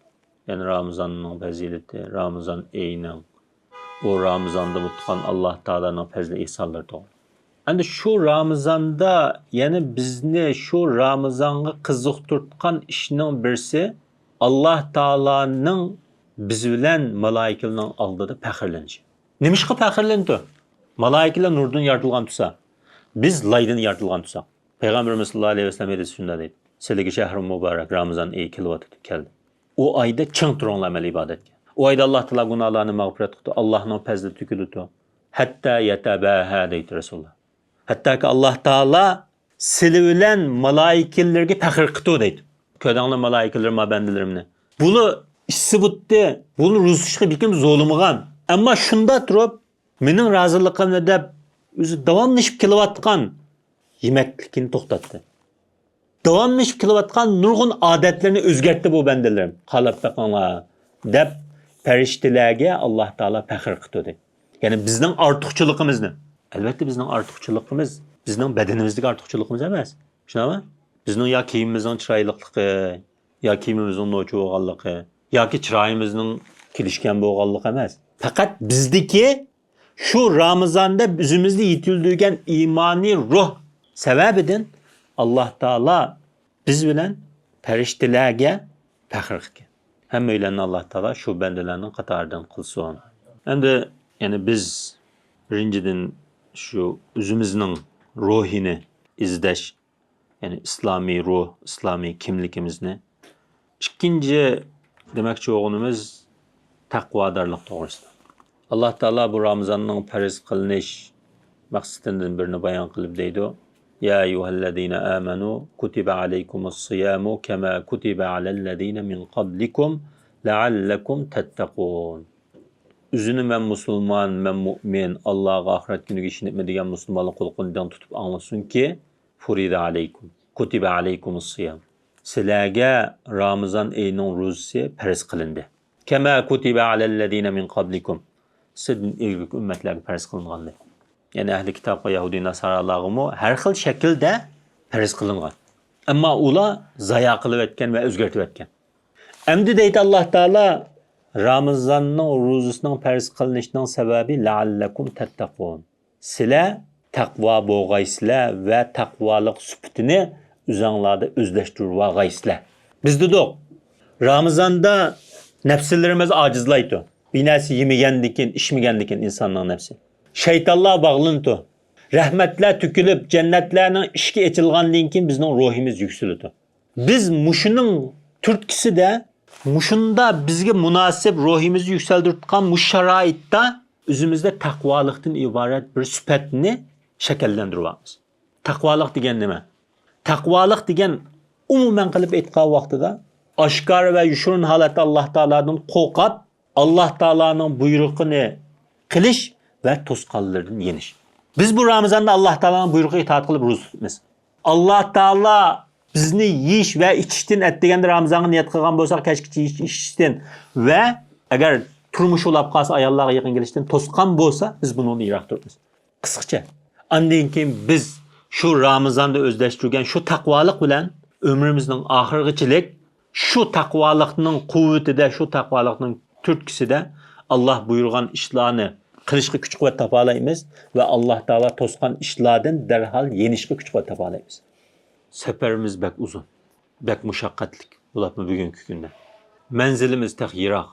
يەنى رامىزاننىڭ پەزىلىتى، رامىزان ئېيىنىڭ، ئۇ رامىزاندا بولۇۋاتقان ئاللا تائالانىڭ پەزلى ئېھسانلىرى توغرۇلۇق. ئەمدى شۇ رامىزاندا، يەنى بىزنى شۇ رامىزانغا قىزىقتۇرتقان ئىشنىڭ بىرسى، ئاللا تائالانىڭ بىز بىلەن مالائىكىلەرنىڭ ئالدىدا پەخىرلىنىشى. نېمىشقا پەخىرلىنىدۇ؟ مالائىكىلەر نۇردىن يارىتىلغان تۇرسا، بىز لايدىن يارىتىلغان تۇرساق. پەيغەمبىرىمىز ساللاللاھۇ ئەلەيھى ۋەسەللەم ھەدىسى شۇنداق دەيدۇ، سىلىگە شەھرى مۇبارەك رامىزان ئېيى كېلىۋاتىدۇ، كەلدى. ئۇ ئايدا چىڭ تۇرۇڭلار ئەمەل ئىبادەتكە. ئۇ ئايدا ئاللا تائالا گۇناھلارنى مەغپىرەت قىلىدۇ، ئاللانىڭ پەزلى تۆكۈلىدۇ. ھەتتا يەتەباھا دەيدۇ رەسۇلۇللا. ھەتتاكى ئاللا تائالا سىلى بىلەن مالائىكىلىرىگە پەخىر قىپتۇ دەيدۇ. كۆردۈڭلارمۇ مالائىكىلىرىم، ما بەندىلىرىمنى. بۇلار ئىشسىز بۇتتى، بۇلار رۇزۇقىغا بىكىم زورلىمىغان. ئەمما شۇندا تۇرۇپ، مېنىڭ رازىلىقىمنى دەپ ئۆزى داۋاملىشىپ كېلىۋاتقان يېمەكلىكىنى توختاتتى. داۋاملىشىپ كېلىۋاتقان نۇرغۇن ئادەتلىرىنى ئۆزگەرتتى بۇ بەندىلىرىم. قالاپ بېقىڭلار دەپ پەرىشتىلەرگە ئاللا تائالا پەخىر قىپتۇ دەيدۇ. يەنى بىزنىڭ ئارتۇقچىلىقىمىزنى. ئەلۋەتتە بىزنىڭ ئارتۇقچىلىقىمىز، بىزنىڭ بەدىنىمىزدىكى ئارتۇقچىلىقىمىز ئەمەس. شۇنداقمۇ؟ بىزنىڭ يا كىيىمىمىزنىڭ چىرايلىقلىقى، يا كىيىمىمىزنىڭ نوچى بولغانلىقى، ياكى چىرايىمىزنىڭ كېلىشكەن بولغانلىقى ئەمەس. پەقەت بىزدىكى شۇ رامىزاندا ئۆزىمىزدە يېتىلدۈرگەن ئىمانىي روھ سەۋەبىدىن ئاللا تائالا بىز بىلەن پەرىشتىلەرگە پەخىر قىلغان. ھەممەيلەننى ئاللا تائالا شۇ بەندىلەرنىڭ قاتارىدىن قىلسۇن. ئەمدى، يەنى بىز بىرىنچىدىن شۇ ئۆزىمىزنىڭ روھىنى ئىزدەش، يەنى ئىسلامىي روھ، ئىسلامىي كىملىكىمىزنى. ئىككىنچى دېمەكچى بولغىنىمىز تەقۋادارلىق توغرىسىدا. ئاللا تائالا بۇ رامىزاننىڭ پەرز قىلىنىش مەقسىتىدىن بىرنى بايان قىلىپ دەيدۇ: يا أيها الذين آمنوا كتب عليكم الصيام كما كتب على الذين من قبلكم لعلكم تتقون. ئۆزىنى مەن مۇسۇلمان، مەن مۇئمىن، ئاللاغا، ئاخىرەت كۈنىگە ئىشىنىپمەن دېگەن مۇسۇلمانلىق قۇلىقىنى دىڭ تۇتۇپ ئاڭلىسۇنكى، فرض عليكم، كتب عليكم الصيام. سىلەرگە رامىزان ئېيىنىڭ روزىسى پەرز قىلىندى. كما كتب على الذين من قبلكم. سىلەردىن ئىلگىرىكى ئۈممەتلەرگە پەرز قىلىنغاندەك. يەنى ئەھلى كىتابقا، يەھۇدىي ناسارالارغىمۇ ھەر خىل شەكىلدە پەرز قىلىنغان. ئەمما ئۇلار زايا قىلىۋەتكەن ۋە ئۆزگەرتىۋەتكەن. ئەمدى دەيدۇ ئاللا تائالا، رامىزاننىڭ روزىسىنىڭ پەرز قىلىنىشىنىڭ سەۋەبى لەئەللەكۇم تەتتەقۇن. سىلەر تەقۋا بولغايسىلەر ۋە تەقۋالىق سۈپىتىنى ئۆزۈڭلاردا ئۆزلەشتۈرۈۋالغايسىلەر. بىز دېدۇق، رامىزاندا نەپسلىرىمىز ئاجىزلايدۇ. بىر نەرسە يېمىگەندىكىن، ئىچمىگەندىكىن ئىنساننىڭ نەپسى. شەيتانلار باغلىنىدۇ. رەھمەتلەر تۆكۈلۈپ، جەننەتلەرنىڭ ئىشىكى ئېچىلغاندىن كېيىن بىزنىڭ روھىمىز يۈكسىلىدۇ. بىز مۇشۇنىڭ تۈرتكىسىدە، مۇشۇندا بىزگە مۇناسىپ روھىمىزنى يۈكسەلدۈرۈۋاتقان مۇشۇ شارائىتتا ئۆزىمىزدە تەقۋالىقتىن ئىبارەت بىر سۈپەتنى شەكىللەندۈرۈۋالىمىز. تەقۋالىق دېگەن نېمە؟ تەقۋالىق دېگەن، ئومۇمەن قىلىپ ئېيتقان ۋاقتىدا، ئاشكارا ۋە يوشۇرۇن ھالەتتە ئاللا تائالادىن قورقۇپ، ئاللا تائالانىڭ بۇيرۇقىنى قىلىش ۋە توسقانلىرىدىن يېنىش. بىز بۇ رامىزاندا ئاللا تائالانىڭ بۇيرۇقىغا ئىتائەت قىلىپ روزا تۇتىمىز. ئاللا تائالا بىزنى يېيىش ۋە ئىچىشتىن ئەتىگەندە رامىزانغا نىيەت قىلغان بولساق، كەچكىچە يېيىش-ئىچىشتىن ۋە ئەگەر تۇرمۇش ئۇلاپ قالسا، ئاياللارغا يېقىن كېلىشتىن توسقان بولسا، بىز بۇنىڭدىن يىراق تۇرىمىز. قىسقىچە، ئاندىن كېيىن بىز شۇ رامىزاندا ئۆزلەشتۈرگەن شۇ تەقۋالىق بىلەن ئۆمرىمىزنىڭ ئاخىرىغىچىلىك شۇ تەقۋالىقنىڭ قۇۋۋىتىدە، شۇ تەقۋالىقنىڭ تۈرتكىسىدە ئاللا بۇيرۇغان ئىشلارنى قىلىشقا كۈچ-قۇۋۋەت تاپالايمىز ۋە ئاللا تائالا توسقان ئىشلاردىن دەرھال يېنىشقا كۈچ-قۇۋۋەت تاپالايمىز. سەپىرىمىز بەك ئۇزۇن، بەك مۇشەققەتلىك، بولۇپمۇ بۈگۈنكى كۈندە. مەنزىلىمىز تېخى يىراق.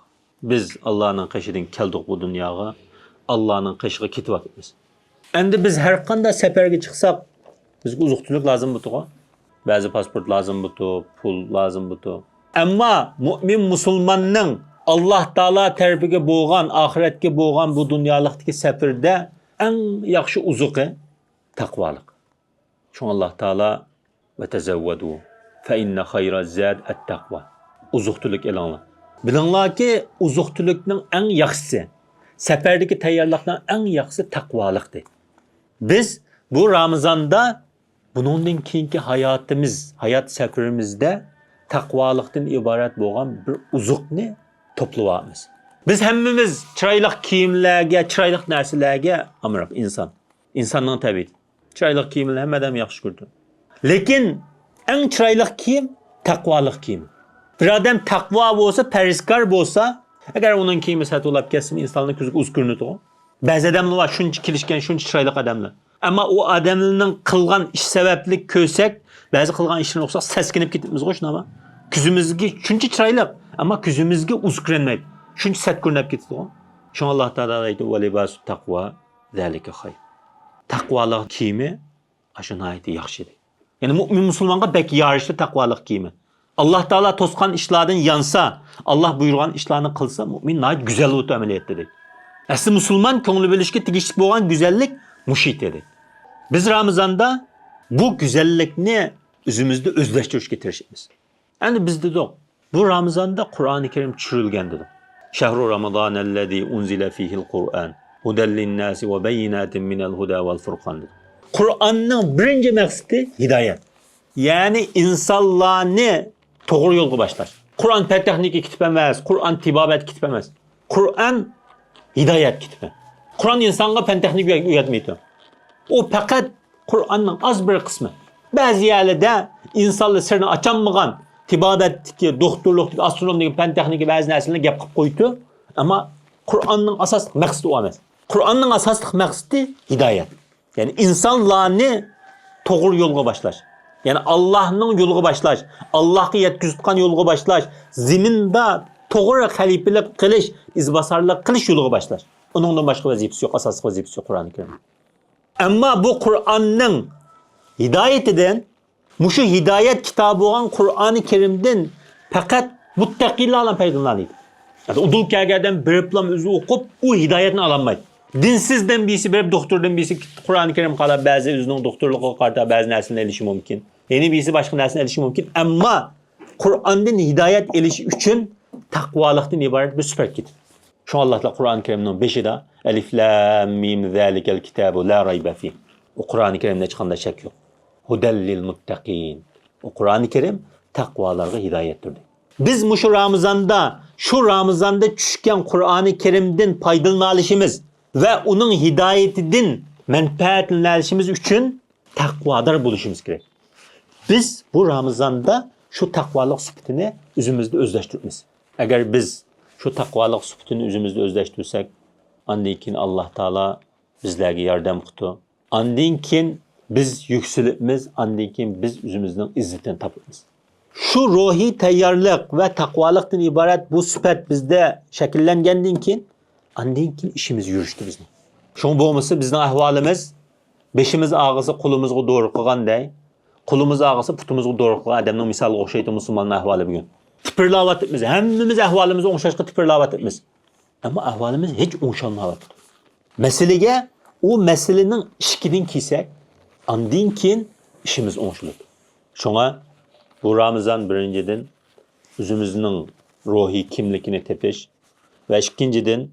بىز ئاللانىڭ قېشىدىن كەلدۇق بۇ دۇنياغا، ئاللانىڭ قېشىغا كېتىۋاتىمىز. ئەمدى بىز ھەر قانداق سەپەرگە چىقساق، بىزگە ئۇزۇق-تۈلۈك لازىم بولىدىغۇ. بەزى پاسپورت لازىم بولىدۇ، پۇل لازىم بولىدۇ. ئەمما مۇئمىن مۇسۇلماننىڭ ئاللا تائالا تەرىپىگە بولغان، ئاخىرەتكە بولغان بۇ دۇنيالىقتىكى سەپىرىدە ئەڭ ياخشى ئوزۇقى تەقۋالىق. شۇڭا ئاللا تائالا، «ۋەتەزەۋۋەدۇ، فەئىننە خەيرەز زادىت تەقۋا.» ئوزۇق-تۈلۈك ئېلىڭلار. بىلىڭلاركى، ئوزۇق-تۈلۈكنىڭ ئەڭ ياخشىسى، سەپەردىكى تەييارلىقنىڭ ئەڭ ياخشىسى تەقۋالىق، دەيدۇ. بىز بۇ رامىزاندا، بۇنىڭدىن كېيىنكى ھاياتىمىز، ھايات سەپىرىمىزدە تەقۋالىقتىن ئىبارەت بولغان بىر ئوزۇقنى توپلىۋالىمىز. بىز ھەممىمىز چىرايلىق كىيىملەرگە، چىرايلىق نەرسىلەرگە ئامراق ئىنسان. ئىنساننىڭ تەبىئىتى. چىرايلىق كىيىمنى ھەممە ئادەم ياخشى كۆرىدۇ. لېكىن ئەڭ چىرايلىق كىيىم تەقۋالىق كىيىم. بىر ئادەم تەقۋا بولسا، پەرھىزكار بولسا، ئەگەر ئۇنىڭ كىيىمى سەتۇلاپ كەتسىمۇ، ئىنساننىڭ كۆزىگە ئۇز كۆرۈنىدىغۇ. بەزى ئادەملەر بار، شۇنچە كېلىشكەن، شۇنچە چىرايلىق ئادەملەر. ئەمما ئۇ ئادەمنىڭ قىلغان ئىش سەۋەبلىك كۆرسەك، بەزى قىلغان ئىشلىرىنى ئوقۇساق، سەسكىنىپ كېتىمىزغۇ، شۇنداقمۇ؟ كۆزىمىزگە شۇنچە چىرايلىق، ئەمما كۆزىمىزگە ئۇز كۆرۈنمەيدۇ. شۇنچە سەت كۆرۈنۈپ كېتىدىغۇ. شۇڭا ئاللا تائالا دەيدۇ، «ۋە لىباسۇت تەقۋا زالىكە خەير.» تەقۋالىق كىيىمى ئاشۇ ناھايىتى ياخشى، دەيدۇ. يەنى مۇئمىن مۇسۇلمانغا بەك يارىشلىق تەقۋالىق كىيىمى. ئاللا تائالا توسقان ئىشلاردىن يانسا، ئاللا بۇيرۇغان ئىشلارنى قىلسا، مۇئمىن ناھايىتى گۈزەل بولىدۇ ئەمەلىيەتتە، دەيدۇ. ئەسلى مۇسۇلمان كۆڭلى بۆلۈشكە تېگىشلىك بولغان گۈزەللىك مۇشۇ ئىدى، دەيدۇ. بىز رامىزاندا بۇ گۈزەللىكنى ئۆزىمىزدە ئۆزلەشتۈرۈشكە تىرىشىمىز. ئەمدى بىز دېدۇق، بۇ رامىزاندا قۇرئانى كەرىم چۈشۈرۈلگەن دېدۇق. شەھرۇ رامىزانەللەزى ئۇنزىلە فىھىل قۇرئان ھۇدەل لىنناسى ۋە بەييىناتىم مىنەل ھۇدە ۋەل فۇرقان دېدى. قۇرئاننىڭ بىرىنچى مەقسىتى ھىدايەت. يەنى ئىنسانلارنى توغرا يولغا باشلاش. قۇرئان پەن تېخنىكىگە كېتىپ ئەمەس، قۇرئان تېبابەتكە كېتىپ ئەمەس. قۇرئان ھىدايەت كىتابى. قۇرئان ئىنسانغا پەن تېخنىكا ئۆگەتمەيدۇ. ئۇ پەقەت قۇرئاننىڭ ئاز بىر قىسمى. بەزى يەرلەردە ئىنسانلار سىرنى ئاچالمىغان، تېبابەتتىكى، دوختۇرلۇقتىكى، ئاسترونومدىكى پەن تېخنىكا بەزى نەرسىلەرنى گەپ قىلىپ قويىدۇ. ئەمما قۇرئاننىڭ ئاساسلىق مەقسىتى ئۇ ئەمەس. قۇرئاننىڭ ئاساسلىق مەقسىتى ھىدايەت. يەنى ئىنسانلارنى توغرا يولغا باشلاش. يەنى ئاللاھنىڭ يولىغا باشلاش، ئاللاھقا يەتكۈزۈۋاتقان يولغا باشلاش، زېمىندا توغرا خەلىپىلىك قىلىش، ئىزباسارلىق قىلىش يولىغا باشلاش. ئۇنىڭدىن باشقا ۋەزىپىسى يوق، ئاساسلىق ۋەزىپىسى يوق قۇرئانى كەرىم. ئەمما بۇ قۇرئاننىڭ ھىدايىتىدىن، مۇشۇ ھىدايەت كىتابى بولغان قۇرئانى كەرىمدىن پەقەت مۇتتەقىيلارلا پايدىلىنالايدۇ. يەنى ئۇدۇل كەلگەن ئادەم بېرىپلا ئۆزى ئوقۇپ، ئۇ ھىدايەتنى ئالالمايدۇ. دىنسىزدىن بىرسى بېرىپ، دوختۇردىن بىرسى قۇرئانى كەرىم قاراپ، بەزى ئۆزىنىڭ دوختۇرلۇقىغا قارىتا بەزى نەرسىنى ئېلىشى مۇمكىن. يەنە بىرسى باشقا نەرسىنى ئېلىشى مۇمكىن. ئەمما قۇرئاندىن ھىدايەت ئېلىش ئۈچۈن تەقۋالىقتىن ئىبارەت بىر سۈپەت كېتىدۇ. شۇڭا ئاللا تائالا قۇرئانى كەرىمنىڭ بېشىدا ئەلىف لام مىم زالىكەل كىتابۇ لا رايبە فىھ. ئۇ قۇرئانى كەرىمدە ھېچقانداق شەك يوق. ھۇدەل لىل مۇتتەقىن. ئۇ قۇرئانى كەرىم تەقۋالارغا ھىدايەتتۇر. بىز مۇشۇ رامىزاندا، شۇ رامىزاندا چۈشكەن قۇرئانى كەرىمدىن پايدىلىنالىشىمىز ۋە ئۇنىڭ ھىدايىتىدىن مەنپەئەتلىنەلىشىمىز ئۈچۈن تەقۋادار بولۇشىمىز كېرەك. بىز بۇ رامىزاندا شۇ تەقۋالىق سۈپىتىنى ئۆزىمىزدە ئۆزلەشتۈرىمىز. ئەگەر بىز شۇ تەقۋالىق سۈپىتىنى ئۆزىمىزدە ئۆزلەشتۈرسەك، ئاندىن كېيىن ئاللا تائالا بىزلەرگە ياردەم قىپتۇ. ئاندىن كېيىن بىز يۈكسىلىپمىز، ئاندىن كېيىن بىز ئۆزىمىزنىڭ ئىززىتىنى تاپىمىز. شۇ روھىي تەييارلىق ۋە تەقۋالىقتىن ئىبارەت بۇ سۈپەت بىزدە شەكىللەنگەندىن كېيىن، ئاندىن كېيىن ئىشىمىز يۈرۈشتى بىزنىڭ. شۇڭا بولمىسا بىزنىڭ ئەھۋالىمىز بېشىمىز ئاغرىسا قولىمىزغا دورا قىلغاندەك، قولىمىز ئاغرىسا پۇتىمىزغا دورا قىلغان ئادەمنىڭ مىسالىغا ئوخشايدۇ مۇسۇلماننىڭ ئەھۋالى بۈگۈن. تىپىرلاۋاتىپمىز، ھەممىمىز ئەھۋالىمىز ئوڭشاشقا تىپىرلاۋاتىپمىز. ئەمما ئەھۋالىمىز ھېچ ئوڭشالمايۋاتىدۇ. مەسىلىگە ئۇ مەسىلىنىڭ ئىشىكىدىن كىرسەك، ئاندىن كېيىن ئىشىمىز ئوڭشىلىدۇ. شۇڭا بۇ رامىزان بىرىنچىدىن ئۆزىمىزنىڭ روھىي كىملىكىنى تېپىش ۋە ئىككىنچىدىن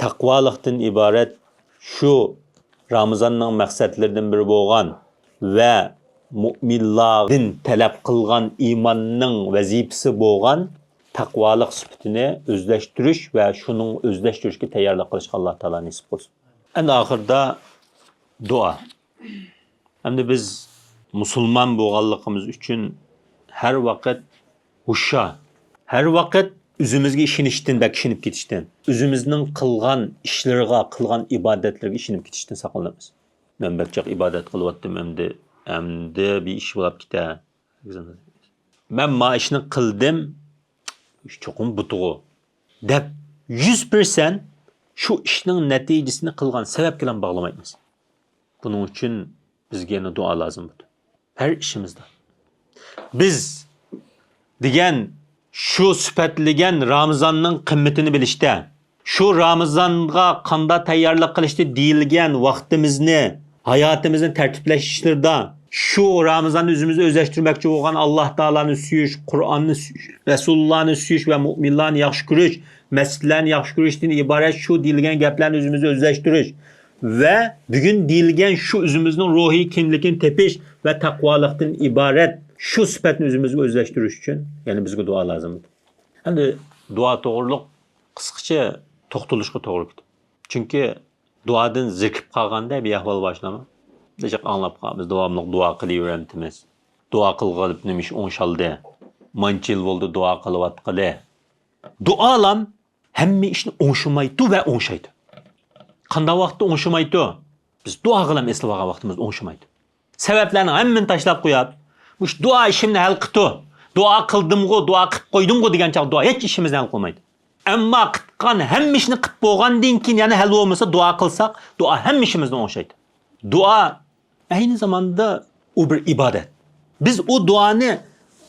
تەقۋالىقتىن ئىبارەت شۇ رامىزاننىڭ مەقسەتلىرىدىن بىرى بولغان ۋە مۇئمىنلاردىن تەلەپ قىلغان ئىماننىڭ ۋەزىپىسى بولغان تەقۋالىق سۈپىتىنى ئۆزلەشتۈرۈش ۋە شۇنىڭ ئۆزلەشتۈرۈشكە تەييارلىق قىلىشقا ئاللا تائالا نېسىپ قىلسۇن. ئەمدى ئاخىرىدا دۇئا. ئەمدى بىز مۇسۇلمان بولغانلىقىمىز ئۈچۈن ھەر ۋاقىت ھوشيار، ھەر ۋاقىت ئۆزىمىزگە ئىشىنىشتىن، بەك ئىشىنىپ كېتىشتىن، ئۆزىمىزنىڭ قىلغان ئىشلىرىغا، قىلغان ئىبادەتلىرىگە ئىشىنىپ كېتىشتىن ساقلىنىمىز. مەن بەك جىق ئىبادەت قىلىۋاتتىم، ئەمدى، ئەمدى بىر ئىش بولاپ كېتە. مەن ما ئىشنى قىلدىم، چوقۇم بۇتىغۇ دەپ، يۈز پىرسەنت شۇ ئىشنىڭ نەتىجىسىنى قىلغان سەۋەبكىلا باغلىمايمىز. بۇنىڭ ئۈچۈن بىزگە يەنە دۇئا لازىم بولىدۇ. ھەر ئىشىمىزدا. بىز دېگەن شۇ سۈپەتلىگەن رامىزاننىڭ قىممىتىنى بىلىشتە، شۇ رامىزانغا قانداق تەييارلىق قىلىشتا دېيىلگەن ۋاقتىمىزنى، ھاياتىمىزنى تەرتىپلەش ئىشلىرىدا، شۇ رامىزاندا ئۆزىمىزنى ئۆزلەشتۈرمەكچى بولغان ئاللا تائالانى سۆيۈش، قۇرئاننى سۆيۈش، رەسۇلۇللانى سۆيۈش ۋە مۇئمىنلارنى ياخشى كۆرۈش، مەسچىتلەرنى ياخشى كۆرۈشتىن ئىبارەت شۇ دېيىلگەن گەپلەرنى ئۆزىمىزدە ئۆزلەشتۈرۈش ۋە بۈگۈن دېيىلگەن شۇ ئۆزىمىزنىڭ روھىي كىملىكىنى تېپىش ۋە تەقۋالىقتىن ئىبارەت شۇ سۈپەتنى ئۆزىمىزگە ئۆزلەشتۈرۈش ئۈچۈن يەنە بىزگە دۇئا لازىم. ئەمدى دۇئا توغرۇلۇق قىسقىچە توختىلىشقا توغرا كېلىدۇ. چۈنكى دۇئادىن زېرىكىپ قالغاندا بىر ئەھۋال باشلىما. جىق ئاڭلاپ قالىمىز، داۋاملىق دۇئا قىلىۋېرەمتىمىز. دۇئا قىلغىلى نېمە ئىش ئوڭشالدى؟ مانچە يىل بولدى دۇئا قىلىۋاتقىلى. دۇئالام ھەممە ئىشنى ئوڭشىمايدۇ ۋە ئوڭشايدۇ. قانداق ۋاقىتتا ئوڭشىمايدۇ؟ بىز دۇئا قىلام ئېسىلىۋالغان ۋاقتىمىزدا ئوڭشىمايدۇ. سەۋەبلەرنىڭ ھەممىنى تاشلاپ قويۇپ، مۇشۇ دۇئا ئىشىمنى ھەل قىپتۇ، دۇئا قىلدىمغۇ، دۇئا قىلىپ قويدۇمغۇ دېگەن چاغ دۇئا ھېچ ئىشىمىزنى ھەل قىلمايدۇ. ئەمما قىلغان ھەممە ئىشنى قىلىپ بولغاندىن كېيىن يەنە ھەل بولمىسا، دۇئا قىلساق، دۇئا ھەممە ئىشىمىزنى ئوڭشايدۇ. دۇئا ئەينى زاماندا ئۇ بىر ئىبادەت. بىز ئۇ دۇئانى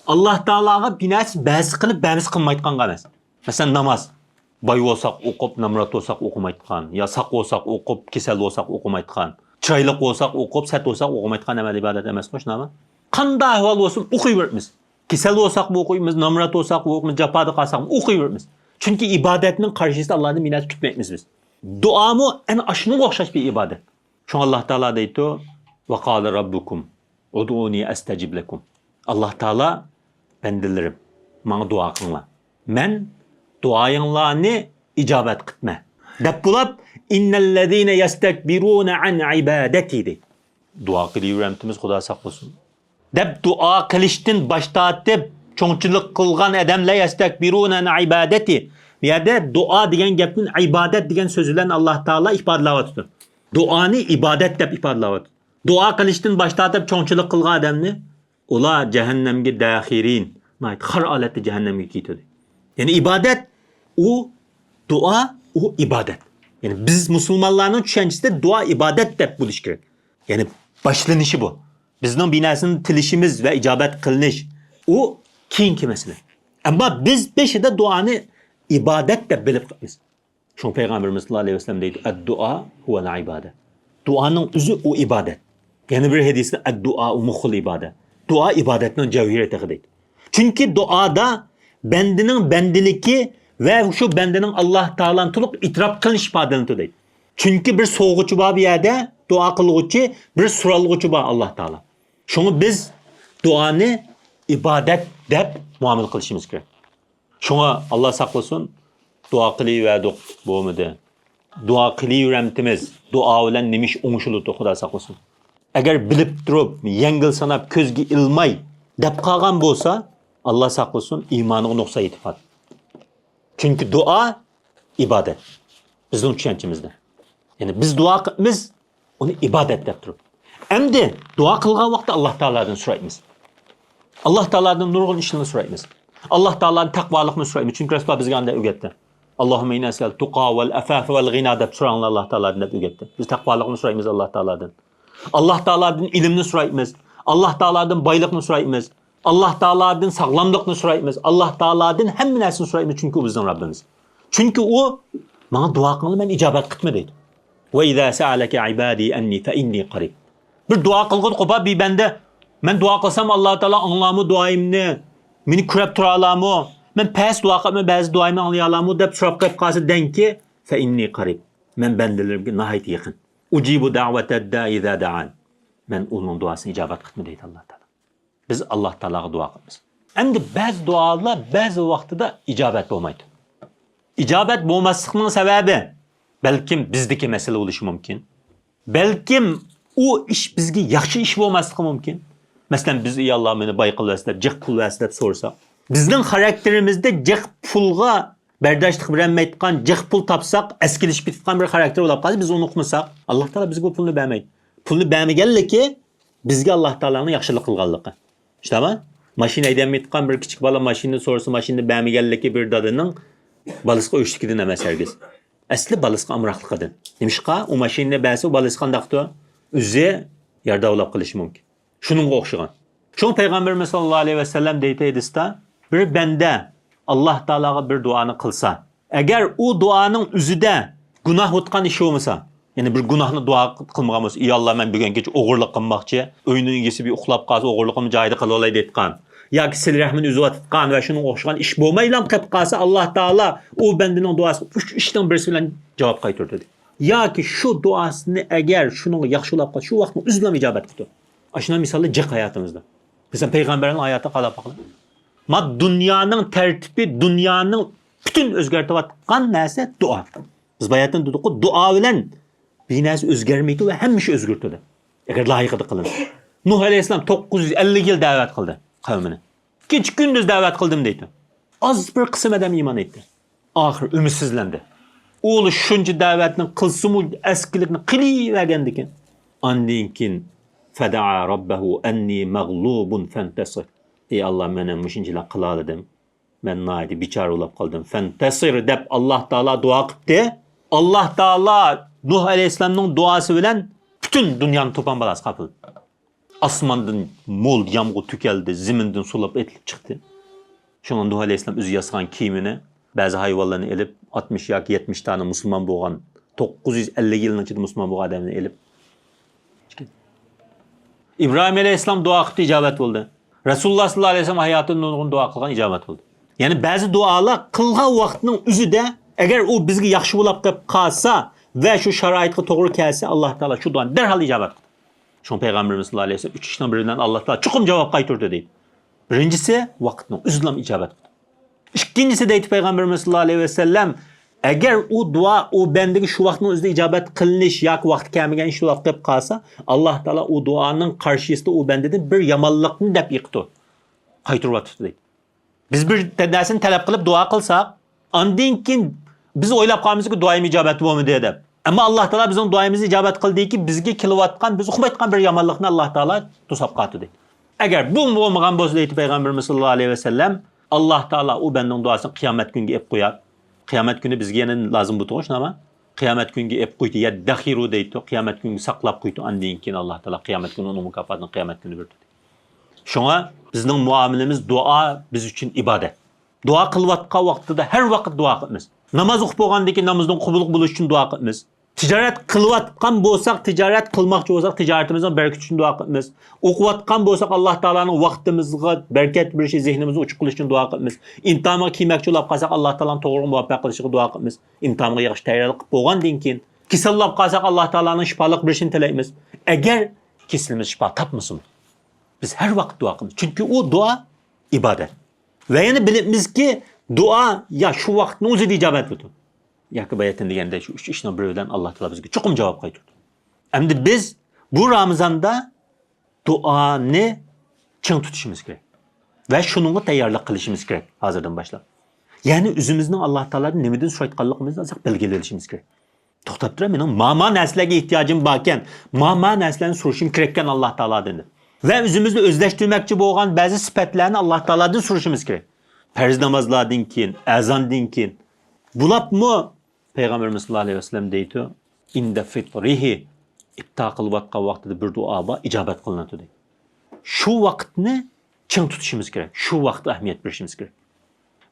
ئاللا تائالاغا بىر نەرسە بەرسە قىلىپ، بەرمىسە قىلمايدىغانغا ئەمەس. مەسىلەن، ناماز. باي بولساق ئوقۇپ، نامرات بولساق ئوقۇمايدىغان، يا ساق بولساق ئوقۇپ، كېسەل بولساق ئوقۇمايدىغان، چىرايلىق بولساق ئوقۇپ، سەت بولساق ئوقۇمايدىغان ئەمەل ئىبادەت ئەمەسمۇ شۇنداقمۇ؟ قانداق ئەھۋال بولسۇن ئوقۇيۋېرىمىز. كېسەل بولساقمۇ ئوقۇيمىز، نامرات بولساقمۇ ئوقۇيمىز، جاپادا قالساقمۇ ئوقۇيۋېرىمىز. چۈنكى ئىبادەتنىڭ قارشىسىدا ئاللادىن بىر نەرسە كۈتمەيمىز بىز. دۇئامۇ ئەنە ئاشۇنىڭغا ئوخشاش بىر ئىبادەت. شۇڭا ئاللا تائالا دەيدۇ، ۋەقالە رەببۇكۇم ئۇدئۇنى ئەستەجىب لەكۇم. ئاللا تائالا، بەندىلىرىم، ماڭا دۇئا قىلىڭلار. مەن دۇئايىڭلارنى ئىجابەت قىپمەن. دەپ بولۇپ، ئىننەللەزىنە يەستەكبىرۇنە ئەن ئىبادەتى دەيدۇ. دۇئا قىلىۋېرەمتىمىز، خۇدا ساقلىسۇن. دەپ دۇئا قىلىشتىن باش تارتىپ، چوڭچىلىق قىلغان ئادەملەر يەستەكبىرۇنە ئەن ئىبادەتى. بۇ يەردە دۇئا دېگەن گەپنى ئىبادەت دېگەن سۆز بىلەن ئاللا تائالا ئىپادىلەۋاتىدۇ. دۇئانى ئىبادەت دەپ ئىپادىلەۋاتىدۇ. دۇئا قىلىشتىن باش تارتىپ چوڭچىلىق قىلغان ئادەمنى، ئۇلار جەھەننەمگە داخىرىن، ناھايىتى خار ھالەتتە جەھەننەمگە كېتىدۇ. يەنى ئىبادەت ئۇ دۇئا، ئۇ ئىبادەت. يەنى بىز مۇسۇلمانلارنىڭ چۈشەنچىسىدە دۇئا ئىبادەت دەپ بولۇش كېرەك. يەنى باشلىنىشى بۇ. بىزنىڭ بىر نەرسىنى تىلىشىمىز ۋە ئىجابەت قىلىنىش، ئۇ كېيىنكى مەسىلە. ئەمما بىز بېشىدا دۇئانى ئىبادەت دەپ بىلىپ قالىمىز. شۇڭا پەيغەمبىرىمىز ساللاللاھۇ ئەلەيھى ۋەسەللەم دەيدۇ، «ئەددۇئا ھۇۋەل ئىبادە.» دۇئانىڭ ئۆزى ئۇ ئىبادەت. يەنە بىر ھەدىستە، «ئەددۇئا مۇخۇل ئىبادە.» دۇئا ئىبادەتنىڭ جەۋھىرى تېخى دەيدۇ. چۈنكى دۇئادا بەندىنىڭ بەندىلىكى ۋە شۇ بەندىنىڭ ئاللاھ تائالانى تولۇق ئېتىراپ قىلىنىشى ئىپادىلىنىدۇ دەيدۇ. چۈنكى بىر سوغغۇچى بار بۇ يەردە، دۇئا قىلغۇچى، بىر سورالغۇچى بار، ئاللاھ تائالا. شۇڭا بىز دۇئانى ئىبادەت دەپ مۇئامىلە قىلىشىمىز كېرەك. شۇڭا ئاللاھ ساقلىسۇن، دۇئا قىلىۋەردۇق، بولمىدى. دۇئا قىلىۋېرەمتىمىز، دۇئا بىلەن نېمە ئىش ئوڭشىلىدۇ، خۇدا ساقلىسۇن. ئەگەر بىلىپ تۇرۇپ، يەڭگىل ساناپ، كۆزگە ئىلماي دەپ قالغان بولسا، ئاللاھ ساقلىسۇن، ئىمانىغا نۇقسان يېتىپ قالىدۇ. چۈنكى دۇئا ئىبادەت. بىزنىڭ چۈشەنچىمىزدە. يەنى بىز دۇئا قىلىمىز، ئۇنى ئىبادەت دەپ تۇرۇپ. ئەمدى دۇئا قىلغان ۋاقىتتا ئاللاھ تائالادىن سورايمىز. ئاللاھ تائالادىن نۇرغۇن ئىشلارنى سورايمىز. ئاللاھ تائالادىن تەقۋالىقنى سورايمىز. چۈنكى رەسۇلۇللاھ بىزگە ئانداق ئۆگەتتى. «ئاللاھۇممە ئىننى ئەسئەلۇكە تۇقا ۋەل ئەفافە ۋەل غىنا» دەپ سوراڭلار ئاللاھ تائالادىن دەپ ئۆگەتتى. بىز تەقۋالىقنى سورايمىز ئاللاھ تائالادىن. ئاللاھ تائالادىن ئىلىمنى سورايمىز. ئاللاھ تائالادىن بايلىقنى سورايمىز. ئاللاھ تائالادىن ساغلاملىقنى سورايمىز. ئاللاھ تائالادىن ھەممە نەرسىنى سورايمىز، چۈنكى ئۇ بىزنىڭ رەببىمىز. چۈنكى ئۇ، «ماڭا دۇئا قىلىڭلار، مەن ئىجابەت قىلىمەن» دەيدۇ. «ۋە ئىزا سەئەلەكە ئىبادى ئەننى فەئىننى قەرىب.» بىر دۇئا قىلغۇدەك قوپاپ بىر بەندە، «مەن دۇئا قىلسام، ئاللاھ تائالا ئاڭلارمۇ دۇئايىمنى؟ مېنى كۆرۈپ تۇرالارمۇ؟ مەن پەس دۇئا قىلىپمەن، بەزى دۇئايىمنى ئاڭلىيالارمۇ؟» دەپ سوراپ قېلىپ قالسا، دەڭكى، «فەئىننى قەرىب.» مەن بەندىلىرىمگە ناھايىتى يېقىن. «ئۇجىبۇ دەئۋەتەد دائى ئىزا دەئان.» مەن ئۇنىڭ دۇئاسىنى ئىجابەت قىلىمەن دەيدۇ ئاللاھ تائالا. بىز ئاللاھ تائالاغا دۇئا قىلىمىز. ئەمدى بەزى دۇئالار بەزى ۋاقتىدا ئىجابەت بولمايدۇ. ئىجابەت بولماسلىقنىڭ سەۋەبى، بەلكىم بىزدىكى مەسىلە بولۇشى مۇمكىن. بەلكىم ئۇ ئىش بىزگە ياخشى ئىش بولماسلىقى مۇمكىن. مەسىلەن، بىز، «ئى ئاللاھ، مېنى باي قىلىۋەرسە» دەپ، جىق پۇل بەرسە دەپ سورىساق، بىزنىڭ خاراكتېرىمىزدە جىق پۇلغا بەرداشلىق بېرەلمەيدىغان، جىق پۇل تاپساق ئەسكىلىشىپ كېتىدىغان بىر خاراكتېر بولۇپ قالسا، بىز ئۇنى ئۇقمىساق، ئاللاھ تائالا بىزگە ئۇ پۇلنى بەرمەيدۇ. پۇلنى بەرمىگەنلىكى بىزگە ئاللاھ تائالانىڭ ياخشىلىق قىلغانلىقى. شۇنداقمۇ؟ ماشىنا ھەيدەلمەيدىغان بىر كىچىك بالا ماشىنىنى سورىسا، ماشىنىنى بەرمىگەنلىكى بىر دادىنىڭ بالىسىغا ئۆچلۈكىدىن ئەمەس ھەرگىز. ئەسلى بالىسىغا ئامراقلىقىدىن. نېمىشقا؟ ئۇ ماشىنىنى بەرسە، ئۇ بالىسى قانداقتۇ؟ ئۆزى يارىدار بولاپ قېلىشى مۇمكىن. شۇنىڭغا ئوخشىغان. شۇڭا پەيغەمبىرىمىز ساللاللاھۇ ئەلەيھى ۋەسەللەم دەيدۇ ھەدىستە، بىر بەندە ئاللاھ تائالاغا بىر دۇئانى قىلسا، ئەگەر ئۇ دۇئانىڭ ئۆزىدە گۇناھ بولغان ئىش بولمىسا، يەنى بىر گۇناھنى دۇئا قىلمىغان بولسا، «ئى ئاللاھ، مەن بۈگۈن كېچە ئوغرىلىق قىلماقچى، ئۆينىڭ ئىگىسى بىر ئۇخلاپ قالسا، ئوغرىلىقىمنى جايىدا قىلىۋالاي» دەيدىغان ياكى سىلە رەھمىنى ئۈزۈۋاتىدىغان ۋە شۇنىڭغا ئوخشىغان ئىش بولمايلا قېلىپ قالسا، ئاللاھ تائالا ئۇ بەندىنىڭ دۇئاسىغا ئۈچ ئىشنىڭ بىرسى بىلەن جاۋاب قايتۇرىدۇ. ياكى شۇ دۇئاسىنى ئەگەر شۇنىڭغا ياخشى بولاپ قالسا، شۇ ۋاقىتنىڭ ئۆزىدىلا ئىجابەت قىلىدۇ. ئاشۇنداق مىساللار جىق ھاياتىمىزدا. مەسىلەن، پەيغەمبەرنىڭ ھاياتىغا قاراپ باقىلى. ما دۇنيانىڭ تەرتىپى، دۇنيانىڭ پۈتۈن ئۆزگەرتىۋاتقان نەرسە دۇئا. بىز باياتىن دېدۇققۇ، دۇئا بىلەن بىر نەرسە ئۆزگەرمەيدۇ ۋە ھەممە ئىش ئۆزگىرىدۇ. ئەگەر لايىقىدا قىلىنسا. نۇھ ئەلەيھىسسالام توققۇز يۈز ئەللىك يىل دەۋەت قىلدى قەۋمىنى. كېچە كۈندۈز دەۋەت قىلدىم دەيدۇ. ئاز بىر قىسىم ئادەم ئىمان ئېيتتى. ئاخىرى ئۈمىدسىزلەندى. ئۇ شۇنچە دەۋەتنى قىلسىمۇ، ئەسكىلىكنى قىلىۋەرگەندىكىن. ئاندىن كېيىن، فەدەئا رەببەھۇ ئەننى مەغلۇبۇن فەنتەسىر. ئەي ئاللا، مەن مۇشۇنچىلار قىلالىدىم. مەن ناھايىتى بىچارە بولاپ قالدىم. فەنتەسىر دەپ ئاللا تائالا دۇئا قىپتى. ئاللا تائالا نۇھ ئەلەيھىسسالامنىڭ دۇئاسى بىلەن پۈتۈن دۇنيانى توپان بالاسى قاپلىدى. ئاسماندىن مول يامغۇر تۆكۈلدى، زېمىندىن سۇلار ئېتىلىپ چىقتى. شۇڭا نۇھ ئەلەيھىسسالام ئۆزى ياسىغان كېمىنى، بەزى ھايۋانلارنى ئېلىپ، ئاتمىش ياكى يەتمىش دانە مۇسۇلمان بولغان، توققۇز يۈز ئەللىك يىلنىڭ ئىچىدە مۇسۇلمان بولغان ئادەمنى ئېلىپ، ئىبراھىم ئەلەيھىسسالام دۇئا قىپتۇ، ئىجابەت بولدى. رەسۇلۇللا ساللاللاھۇ ئەلەيھى ۋەسەللەم ھاياتىدا نۇرغۇن دۇئا قىلغان، ئىجابەت بولدى. يەنى بەزى دۇئالار قىلغان ۋاقىتنىڭ ئۆزىدە، ئەگەر ئۇ بىزگە ياخشى بولاپ قېلىپ قالسا ۋە شۇ شارائىتقا توغرا كەلسە، ئاللا تائالا شۇ دۇئانى دەرھال ئىجابەت قىلىدۇ. شۇڭا پەيغەمبىرىمىز ساللاللاھۇ ئەلەيھى ۋەسەللەم ئۈچ ئىشنىڭ بىرى بىلەن ئاللا تائالا چوقۇم جاۋاب قايتۇردى دەيدۇ. بىرىنچىسى، ۋاقىتنىڭ ئۆزىدىلا ئىجابەت قىلىدۇ. ئىككىنچىسى دەيدۇ پەيغەمبىرىمىز ساللاللاھۇ ئەلەيھى ۋەسەللەم، ئەگەر ئۇ دۇئا ئۇ بەندىگە شۇ ۋاقىتنىڭ ئۆزىدە ئىجابەت قىلىنىش ياكى ۋاقتى كەلمىگەن ئىش بولۇپ قېلىپ قالسا، ئاللا تائالا ئۇ دۇئانىڭ قارشىسىدا ئۇ بەندىدىن بىر يامانلىقنى دەپ يىقىدۇ. قايتۇرۇۋاتىدۇ دەيدۇ. بىز بىر نەرسىنى تەلەپ قىلىپ دۇئا قىلساق، ئاندىن كېيىن بىز ئويلاپ قالىمىزكى، دۇئايىم ئىجابەت بولمىدى دەپ. ئەمما ئاللا تائالا بىزنىڭ دۇئايىمىزنى ئىجابەت قىلدىكى، بىزگە كېلىۋاتقان، بىز ئۇقمايدىغان بىر يامانلىقنى ئاللا تائالا توساپ قالدى. ئەگەر بۇ بولمىغان بولسا دەيدۇ پەيغەمبىرىمىز ساللاللاھۇ ئەلەيھى ۋەسەللەم، ئاللا تائالا ئۇ بەندىنىڭ دۇئاسىنى قىيامەت كۈنىگە ئېلىپ قويار. قىيامەت كۈنى بىزگە يەنە لازىم بولىدىغۇ شۇنداقمۇ؟ قىيامەت كۈنىگە ئېلىپ قويدى، يەددەخىرۇ دەيدۇ، قىيامەت كۈنگە ساقلاپ قويدى، ئاندىن كېيىن ئاللا تائالا قىيامەت كۈنى ئۇنىڭ مۇكاپاتىنى قىيامەت كۈنى بېرىدۇ. شۇڭا بىزنىڭ مۇئامىلىمىز دۇئا بىز ئۈچۈن ئىبادەت. دۇئا قىلىۋاتقان ۋاقتىدا ھەر ۋاقىت دۇئا قىلىمىز. ناماز ئوقۇپ بولغاندىن كېيىن نامىزنىڭ قوبۇل بولۇشى ئۈچۈن دۇئا قىلىمىز. تىجارەت قىلىۋاتقان بولساق، تىجارەت قىلماقچى بولساق، تىجارىتىمىزنىڭ بەرىكىتى ئۈچۈن دۇئا قىلىمىز. ئوقۇۋاتقان بولساق، ئاللا تائالانىڭ ۋاقتىمىزغا بەرىكەت بېرىشى، زېھنىمىزنى ئوچۇق قىلىشى ئۈچۈن دۇئا قىلىمىز. ئىمتىھانغا كىرمەكچى بولۇپ قالساق، ئاللا تائالانىڭ توغرىغا مۇۋەپپەق قىلىشىغا دۇئا قىلىمىز. ئىمتىھانغا ياخشى تەييارلىق قىلىپ بولغاندىن كېيىن، كېسەللەپ قالساق، ئاللا تائالانىڭ شىپالىق بېرىشىنى تىلەيمىز. ئەگەر كېسىلىمىز شىپا تاپمىسىمۇ، بىز ھەر ۋاقىت دۇئا قىلىمىز. چۈنكى ئۇ دۇئا ئىبادەت. ۋە يەنە بىلىمىزكى، دۇئا يا شۇ ۋاقىتنىڭ ئۆزىدە ئىجابەت بولىدۇ، ياكى باياتىن دېگەندەك شۇ ئۈچ ئىشنىڭ بىرى بىلەن ئاللا تائالا بىزگە چوقۇم جاۋاب قايتۇرىدۇ. ئەمدى بىز بۇ رامىزاندا دۇئانى چىڭ تۇتۇشىمىز كېرەك ۋە شۇنىڭغا تەييارلىق قىلىشىمىز كېرەك ھازىردىن باشلاپ. يەنى ئۆزىمىزنىڭ ئاللا تائالادىن نېمىدىن سورايدىغانلىقىمىزنى ئازراق بەلگىلىۋېلىشىمىز كېرەك. توختاپ تۇرە، مېنىڭ ما، ما نەرسىلەرگە ئېھتىياجىم باركەن، ما، ما نەرسىلەرنى سورىشىم كېرەككەن ئاللا تائالادىن دەپ. ۋە ئۆزىمىزنى ئۆزلەشتۈرمەكچى بولغان بەزى سۈپەتلەرنى ئاللا تائالادىن سورىشىمىز كېرەك. پەرز نامازلاردىن كېيىن، ئەزاندىن كېيىن. بۇلاپمۇ پەيغەمبىرىمىز ساللاللاھۇ ئەلەيھى ۋەسەللەم دەيدۇ، ئىندە فىترىھى، ئىپتار قىلىۋاتقان ۋاقتىدا بىر دۇئا بار، ئىجابەت قىلىنىدۇ دەيدۇ. شۇ ۋاقىتنى چىڭ تۇتۇشىمىز كېرەك، شۇ ۋاقىتقا ئەھمىيەت بېرىشىمىز كېرەك.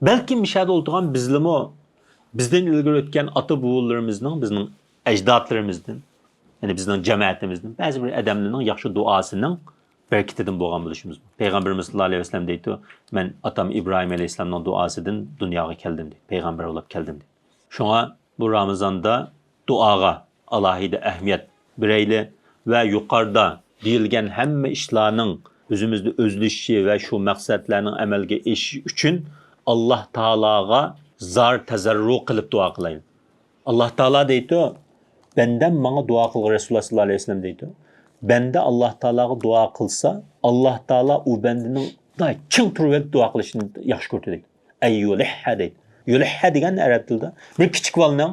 بەلكىم مۇشۇ يەردە ئولتۇرغان بىزلىمۇ، بىزدىن ئىلگىرى ئۆتكەن ئاتا بوۋىلىرىمىزنىڭ، بىزنىڭ ئەجدادلىرىمىزدىن، يەنى بىزنىڭ جەمەتىمىزدىن بەزى بىر ئادەملەرنىڭ ياخشى دۇئاسىنىڭ بەرىكىتىدىن بولغان بولۇشىمىز مۇمكىن. پەيغەمبىرىمىز ساللاللاھۇ ئەلەيھى ۋەسەللەم دەيدۇ، مەن ئاتام ئىبراھىم ئەلەيھىسسالامنىڭ دۇئاسىدىن دۇنياغا كەلدىم دەيدۇ، پەيغەمبەر بولۇپ كەلدىم دەيدۇ. شۇڭا بۇ رامىزاندا دۇئاغا ئالاھىدە ئەھمىيەت بېرەيلى ۋە يۇقىرىدا دېيىلگەن ھەممە ئىشلارنىڭ ئۆزىمىزدە ئۆزلىشىشى ۋە شۇ مەقسەتلەرنىڭ ئەمەلگە ئېشىشى ئۈچۈن ئاللا تائالاغا زار تەزەررۇ قىلىپ دۇئا قىلايلى. ئاللا تائالا دەيدۇ، بەندەم ماڭا دۇئا قىلغىن، رەسۇلۇللا ساللاللاھۇ ئەلەيھى ۋەسەللەم دەيدۇ. بەندە ئاللا تائالاغا دۇئا قىلسا، ئاللا تائالا ئۇ بەندىنىڭ چىڭ تۇرۇۋېلىپ دۇئا قىلىشىنى ياخشى كۆرىدۇ دەيدۇ. ئەي يۇلىھھە دەيدۇ. يۇلىھھە دېگەن ئەرەب تىلىدا بىر كىچىك بالىنىڭ،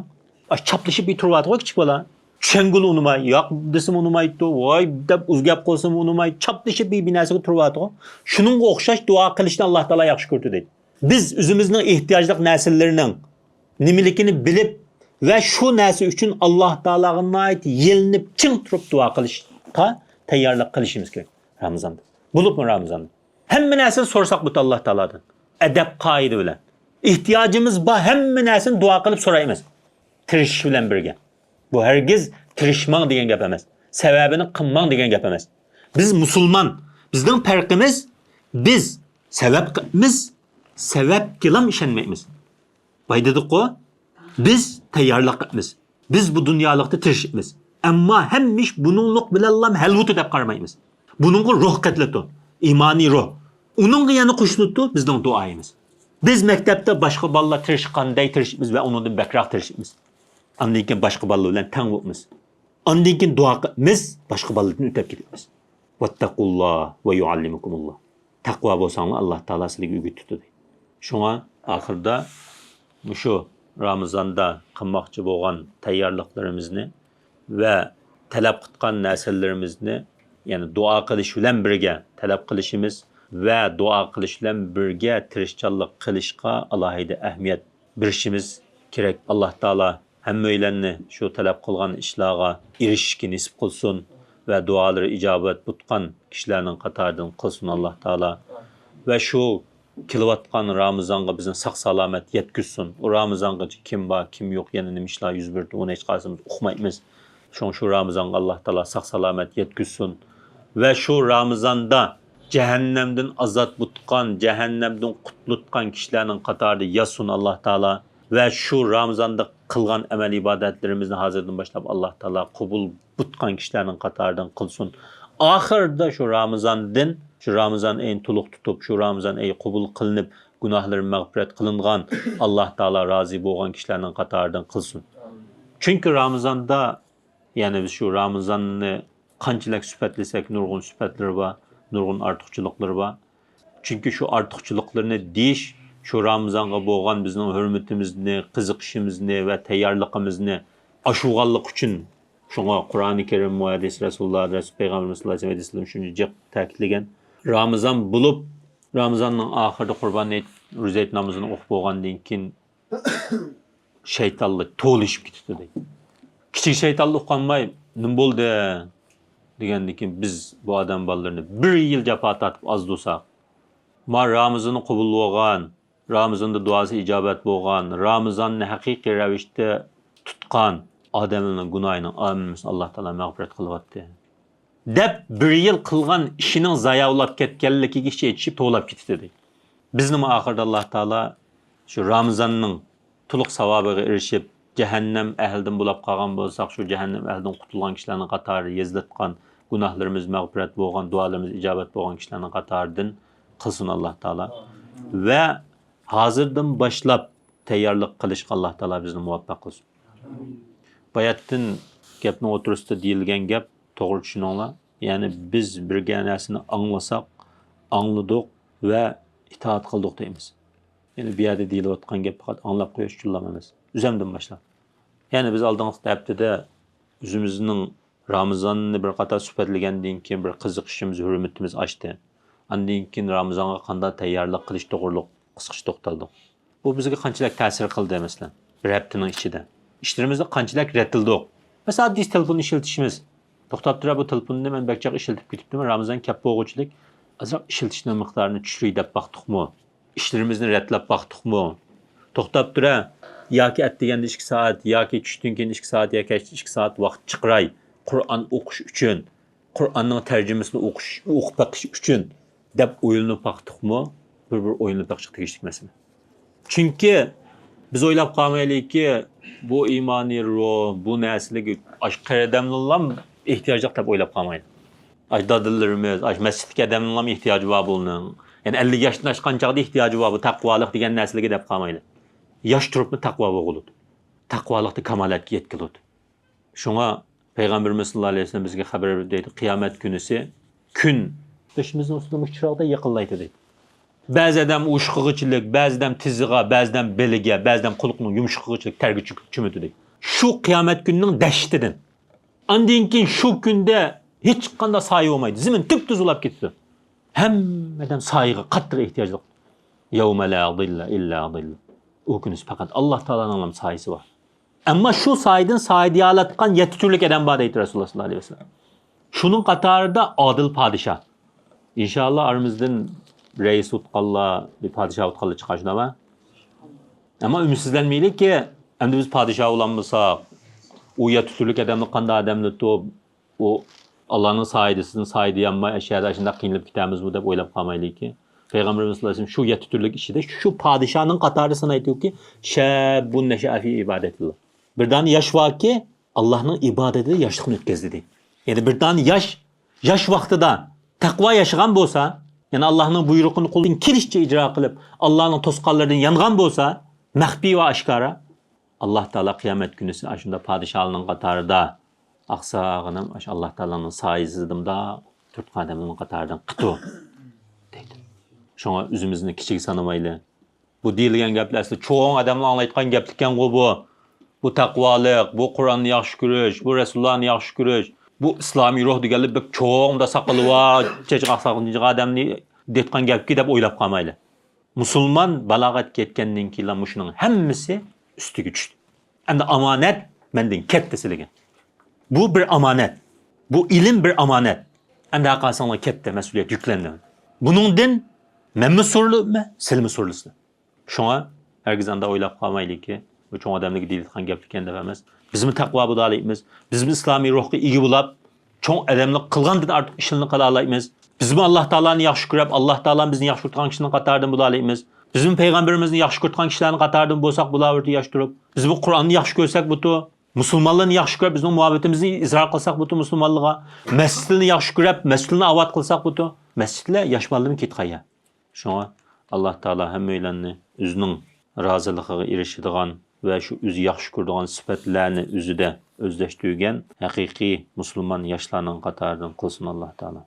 ئاي، چاپلىشىپ بىر تۇرۇۋاتىدىغۇ كىچىك بالا. چۈشەنگىلى ئۇنىماي، ياق دېسىمۇ ئۇنىمايدۇ، ۋاي دەپ ئۇز گەپ قىلسىمۇ ئۇنىماي، چاپلىشىپ بىر، بىر نەرسىگە تۇرۇۋاتىدىغۇ. شۇنىڭغا ئوخشاش دۇئا قىلىشنى ئاللا تائالا ياخشى كۆرىدۇ دەيدۇ. بىز ئۆزىمىزنىڭ ئېھتىياجلىق نەرسىلىرىنىڭ نېمىلىكىنى بىلىپ ۋە شۇ نەرسە ئۈچۈن ئاللا تائالاغا ناھايىتى يېلىنىپ، چىڭ تۇرۇپ دۇئا قىلىشقا تەييارلىق قىلىشىمىز كېرەك رامىزاندا. بولۇپمۇ رامىزاندا. ھەممە نەرسىنى سورىساق بولىدۇ ئاللا تائالادىن. ئەدەپ قائىدە بىلەن. ئېھتىياجىمىز بار ھەممە نەرسىنى دۇئا قىلىپ سورايمىز. تىرىشىش بىلەن بىرگە. بۇ ھەرگىز تىرىشماڭ دېگەن گەپ ئەمەس. سەۋەبىنى قىلماڭ دېگەن گەپ ئەمەس. بىز مۇسۇلمان. بىزنىڭ پەرقىمىز، بىز سەۋەب قىلىمىز، سەۋەبكىلا ئىشەنمەيمىز. بايا دېدۇققۇ، بىز تەييارلىق قىلىمىز. بىز بۇ دۇنيالىقتا تىرىشىمىز. ئەمما ھەممە ئىش بۇنىڭلىق بىلەنلا ھەل بولىدۇ دەپ قارىمايمىز. بۇنىڭغا روھ قېتىلىدۇ. ئىمانىي روھ. ئۇنىڭغا يەنە قوشۇلىدۇ بىزنىڭ دۇئايىمىز. بىز مەكتەپتە باشقا بالىلار تىرىشقاندەك تىرىشىمىز ۋە ئۇنىڭدىن بەكرەك تىرىشىمىز. ئاندىن كېيىن باشقا بالىلار بىلەن تەڭ بولىمىز. ئاندىن كېيىن دۇئا قىلىمىز، باشقا بالىلاردىن ئۆتۈپ كېتىمىز. ۋەتتەقۇللا ۋە يۇئەللىمۇكۇمۇللا. تەقۋا بولساڭلار، ئاللا تائالا سىلەرگە ئۆگىتىدۇ. شۇڭا ئاخىرىدا مۇشۇ رامىزاندا قىلماقچى بولغان تەييارلىقلىرىمىزنى ۋە تەلەپ قىلغان نەرسىلىرىمىزنى، يەنى دۇئا قىلىش بىلەن بىرگە تەلەپ قىلىشىمىز ۋە دۇئا قىلىش بىلەن بىرگە تىرىشچانلىق قىلىشقا ئالاھىدە ئەھمىيەت بېرىشىمىز كېرەك. ئاللا تائالا ھەممەيلەننى شۇ تەلەپ قىلغان ئىشلارغا ئېرىشىشكە نېسىپ قىلسۇن ۋە دۇئالىرى ئىجابەت بولغان كىشىلەرنىڭ قاتارىدىن قىلسۇن ئاللا تائالا. ۋە شۇ كېلىۋاتقان رامىزانغا بىزنى ساق-سالامەت يەتكۈزسۇن. ئۇ رامىزانغىچە كىم بار، كىم يوق، يەنە نېمە ئىشلار يۈز بېرىدۇ، ئۇنى ھېچقايسىمىز ئۇقمايمىز. شۇڭا شۇ رامىزانغا ئاللا تائالا ساق-سالامەت يەتكۈزسۇن. ۋە شۇ رامىزاندا جەھەننەمدىن ئازاد بولغان، جەھەننەمدىن قۇتۇلغان كىشىلەرنىڭ قاتارىدا يازسۇن ئاللا تائالا. ۋە شۇ رامىزاندا قىلغان ئەمەل-ئىبادەتلىرىمىزنى ھازىردىن باشلاپ ئاللا تائالا قوبۇل بۇتقان كىشىلەرنىڭ قاتارىدىن قىلسۇن. ئاخىرىدا شۇ رامىزاندىن، شۇ رامىزان ئېيىنى تولۇق تۇتۇپ، شۇ رامىزان ئېيى قوبۇل قىلىنىپ، گۇناھلىرى مەغپىرەت قىلىنغان، ئاللا تائالا رازى بولغان كىشىلەرنىڭ قاتارىدىن قىلسۇن. چۈنكى رامىزاندا، يەنى بىز شۇ رامىزاننى قانچىلىك سۈپەتلىسەك، نۇرغۇن سۈپەتلىرى بار، نۇرغۇن ئارتۇقچىلىقلىرى بار. چۈنكى شۇ ئارتۇقچىلىقلىرىنى دېيىش، شۇ رامىزانغا بولغان بىزنىڭ ھۆرمىتىمىزنى، قىزىقىشىمىزنى ۋە تەييارلىقىمىزنى ئاشۇرغانلىق ئۈچۈن. شۇڭا قۇرئانى كەرىم ۋە ھەدىس رەسۇلۇللا، رەسۇل پەيغەمبىرىمىز ساللاللاھۇ ئەلەيھى ۋەسەللەم شۇنى جىق تەكىتلىگەن. رامىزان بولۇپ، رامىزاننىڭ ئاخىرىدا قۇربان ھېيت، روزا ھېيت نامىزىنى ئوقۇپ بولغاندىن كېيىن، شەيتانلار تولۇشۇپ كېتىپتۇ دەيدۇ. كىچىك شەيتانلار ئۇقالماي، نېمە بولدى دېگەندىن كېيىن، بىز بۇ ئادەم بالىلىرىنى بىر يىل جاپا تارتىپ ئازدۇرساق، ما رامىزاننى قوبۇل بولغان، رامىزاندا دۇئاسى ئىجابەت بولغان، رامىزاننى ھەقىقىي رەۋىشتە تۇتقان ئادەملەرنىڭ گۇناھىنىڭ ھەممىسىنى ئاللا تائالا مەغپىرەت قىلىۋەتتى، دەپ بىر يىل قىلغان ئىشىنىڭ زايا بولاپ كەتكەنلىكىگە ئىچى ئېچىشىپ توۋلاپ كېتىدۇ. بىزنىمۇ ئاخىرىدا ئاللا تائالا شۇ رامىزاننىڭ تولۇق ساۋابىغا ئېرىشىپ، جەھەننەم ئەھلىدىن بولاپ قالغان بولساق، شۇ جەھەننەم ئەھلىدىن قۇتۇلغان كىشىلەرنىڭ قاتارىدا، يېزىلىۋاتقان گۇناھلىرىمىز مەغپىرەت بولغان، دۇئالىرىمىز ئىجابەت بولغان كىشىلەرنىڭ قاتارىدىن قىلسۇن ئاللا تائالا. ۋە ھازىردىن باشلاپ تەييارلىق قىلىشقا ئاللا تائالا بىزنى مۇۋەپپەق قىلسۇن. باياتتىن گەپنىڭ ئوتتۇرىسىدا دېيىلگەن گەپ توغرا چۈشىنىڭلار. يەنى بىز بىر نەرسىنى ئاڭلىساق، ئاڭلىدۇق ۋە ئىتائەت قىلدۇق دەيمىز. يەنى بۇ يەردە دېيىلىۋاتقان گەپ پەقەت ئاڭلاپ قويۇش ئۈچۈنلا ئەمەس. ئۆزۈمدىن باشلاپ. يەنى بىز ئالدىنقى ھەپتىدە ئۆزىمىزنىڭ رامىزاننى بىر قاتار سۈپەتلىگەندىن كېيىن بىر قىزىقىشىمىز، ھۆرمىتىمىز ئاشتى. ئاندىن كېيىن رامىزانغا قانداق تەييارلىق قىلىش توغرۇلۇق قىسقىچە توختالدۇق. بۇ بىزگە قانچىلىك تەسىر قىلدى، مەسىلەن، بىر ھەپتىنىڭ ئىچىدە؟ ئىشلىرىمىزنى قانچىلىك رەتلىدۇق؟ مەسىلەن، ئاددىي تېلېفون ئىشلىتىشىمىز. توختاپ تۇرە، بۇ تېلېفوننى مەن بەك جىق ئىشلىتىپ كېتىپتىمەن، رامىزان كەپ بولغۇچىلىك ئازراق ئىشلىتىشنىڭ مىقدارىنى چۈشۈرەي دەپ باقتۇقمۇ؟ ئىشلىرىمىزنى رەتلەپ باقتۇقمۇ؟ توختاپ تۇرە، ياكى ئەتىگەندە ئىككى سائەت، ياكى چۈشتىن كېيىن ئىككى سائەت، ياكى كەچتە ئىككى سائەت ۋاقىت چىقىراي، قۇرئان ئوقۇش ئۈچۈن، قۇرئاننىڭ تەرجىمىسىنى ئوقۇش، ئوقۇپ بېقىش ئۈچۈن دەپ ئويلىنىپ باقتۇقمۇ؟ بىر، بىر ئويلىنىپ بېقىشقا تېگىشلىك مەسىلە. چۈنكى بىز ئويلاپ قالمايلىكى، بۇ ئىمانىي روھ، بۇ نەرسىلەرگە ئاشۇ قېرى ئادەملەرلا ئېھتىياجلىق دەپ ئويلاپ قالمايلى. ئاشۇ دادىلىرىمىز، ئاشۇ مەسچىتتىكى ئادەملەرلا ئېھتىياجى بار بۇنىڭ. يەنى ئەللىك ياشتىن ئاشقان چاغدا ئېھتىياجى بار بۇ تەقۋالىق دېگەن نەرسىلەرگە دەپ قالمايلى. ياش تۇرۇپلا تەقۋا بولغۇلۇدى. تەقۋالىقتا كامالەتكە يەتكىلىدى. شۇڭا پەيغەمبىرىمىز ساللاللاھۇ ئەلەيھى ۋەسەللەم بىزگە خەۋەر بېرىپ دەيدۇ، قىيامەت كۈنىسى كۈن بېشىمىزنىڭ ئۈستىدە مۇشۇ چىراغدەك يېقىنلايدۇ دەيدۇ. بەزى ئادەم ئۇشقىغىچىلىك، بەزى ئادەم تىزىغا، بەزى ئادەم بېلىگە، بەزى ئادەم قۇلىقىنىڭ يۇمشىقىغىچىلىك تەرگە چۆ-، چۆمىدۇ دەيدۇ. شۇ قىيامەت كۈنىنىڭ دەھشىتىدىن. ئاندىن كېيىن شۇ كۈندە ھېچقانداق سايە بولمايدۇ. زېمىن تۈپتۈز بولاپ كېتىدۇ. ھەممە ئادەم سايىغا قاتتىق ئېھتىياجلىق. يەۋمە لا زىللە ئىللا زىللۇ. ئۇ كۈنىسى پەقەت ئاللا تائالانىڭلا سايىسى بار. ئەمما شۇ سايىدىن سايە دېيەلەتقان يەتتە تۈرلۈك ئادەم بار دەيدۇ رەسۇلۇللا ساللاللاھۇ ئەلەيھى ۋەسەللەم. شۇنىڭ قاتارىدا ئادىل پادىشاھ. ئىنشائاللا، ئارىمىزدىن رەئىس بولۇۋاتقانلار، بىر پادىشاھ بولۇۋاتقانلار چىقار، شۇنداقمۇ؟ ئەمما ئۈمىدسىزلەنمەيلىكى، ئەمدى بىز پادىشاھ بولالمىساق، ئۇ يەتتە تۈرلۈك ئادەملەر قانداق ئادەملىرى تۇرۇپ، ئۇ ئاللانىڭ سايىسىدىن سايە دېيەلمەي، ئەشەدە ئاشۇنداق قىينىلىپ كېتەرمىزمۇ دەپ ئويلاپ قالمايلىكى. پەيغەمبىرىمىز ساللاللاھۇ ئەلەيھى ۋەسەللەم شۇ يەتتە تۈرلۈك ئىچىدە شۇ پادىشاھنىڭ قاتارىدا سانايدۇكى، شاببۇن نەشەئە فى ئىبادەتىللا. بىر دانە ياش باركى، ئاللانىڭ ئىبادىتىدە ياشلىقىنى ئۆتكۈزدى دەيدۇ. يەنى بىر دانە ياش، ياش ۋاقتىدا تەقۋا ياشىغان بولسا، يەنى ئاللانىڭ بۇيرۇقىنى قولىدىن كېلىشىچە ئىجرا قىلىپ، ئاللانىڭ توسقانلىرىدىن يانغان بولسا، مەخپىي ۋە ئاشكارا، ئاللا تائالا قىيامەت كۈنىسى ئاشۇنداق پادىشاھلارنىڭ قاتارىدا ئاقساغىنىم ئاشۇ ئاللا تائالانىڭ سايىسىدا مۇنداق تۇرۇپ قالغان ئادەملەرنىڭ قاتارىدىن قىتۇ دەيدۇ. شۇڭا ئۆزىمىزنى كىچىك سانىمايلى. بۇ دېيىلگەن گەپلەر ئەسلى چوڭ ئادەملەر ئاڭلايدىغان گەپلىكەنغۇ بۇ. بۇ تەقۋالىق، بۇ قۇرئاننى ياخشى كۆرۈش، بۇ رەسۇلۇللانى ياخشى كۆرۈش، بۇ ئىسلامىي روھ دېگەنلەر بەك چوڭ، مۇنداق ساقىلى بار، چېچىغا ئاقساق ئادەمنى دەيدىغان گەپكى دەپ ئويلاپ قالمايلى. مۇسۇلمان بالاغەتكە يەتكەندىن كېيىنلا مۇشۇنىڭ ھەممىسى ئۈستىگە چۈشتى. ئەمدى ئامانەت مەندىن كەتتى سىلىگە. بۇ بىر ئامانەت. بۇ ئىلىم بىر ئامانەت. ئەمدى ھەرقايسىڭلار كەتتى، مەسئۇلىيەت يۈكلەندى. بۇنىڭدىن مەنمۇ سورىلىمەن، سىلىمۇ سورىلىسىلەر. شۇڭا ھەرگىز ئانداق ئويلاپ قالمايلىكى، بۇ چوڭ ئادەملەرگە دېيىلىدىغان گەپلىكەن دەپ ئەمەس. بىزمۇ تەقۋا بولالايمىز. بىزمۇ ئىسلامىي روھقا ئىگە بولاپ، چوڭ ئادەملەر قىلغاندىن ئارتۇق ئىشلارنى قىلالايمىز. بىزمۇ ئاللا تائالانى ياخشى كۆرۈپ، ئاللا تائالانىڭ بىزنى ياخشى كۆرىدىغان كىشىلەرنىڭ قاتارىدىن بولالايمىز. بىزمۇ پەيغەمبىرىمىزنى ياخشى كۆرىدىغان كىشىلەرنىڭ قاتارىدىن بولساق بولاۋېرىدۇ ياش تۇرۇپ. بىزمۇ قۇرئاننى ياخشى كۆرسەك بۇتۇ، مۇسۇلمانلارنى ياخشى كۆرۈپ، بىزنىڭ مۇھەببىتىمىزنى ئىزھار قىلساق بۇتۇ مۇسۇلمانلارغا. مەسچىتلەرنى ياخشى كۆرۈپ، مەسچىتلەرنى ئاۋات قىلساق بۇتۇ. مەسچىتلەر ياش بالىلىرىمۇ كېتىدىغان يەر. شۇڭا ئاللا تائالا ھەممەيلەننى ئۆزىنىڭ رازىلىقىغا ئېرىشىدىغان ۋە شۇ ئۆزى ياخشى كۆرىدىغان سۈپەتلەرنى ئۆزىدە ئۆزلەشتۈرگەن ھەقىقىي مۇسۇلمان ياشلارنىڭ قاتارىدىن قىلسۇن ئاللا تائالا.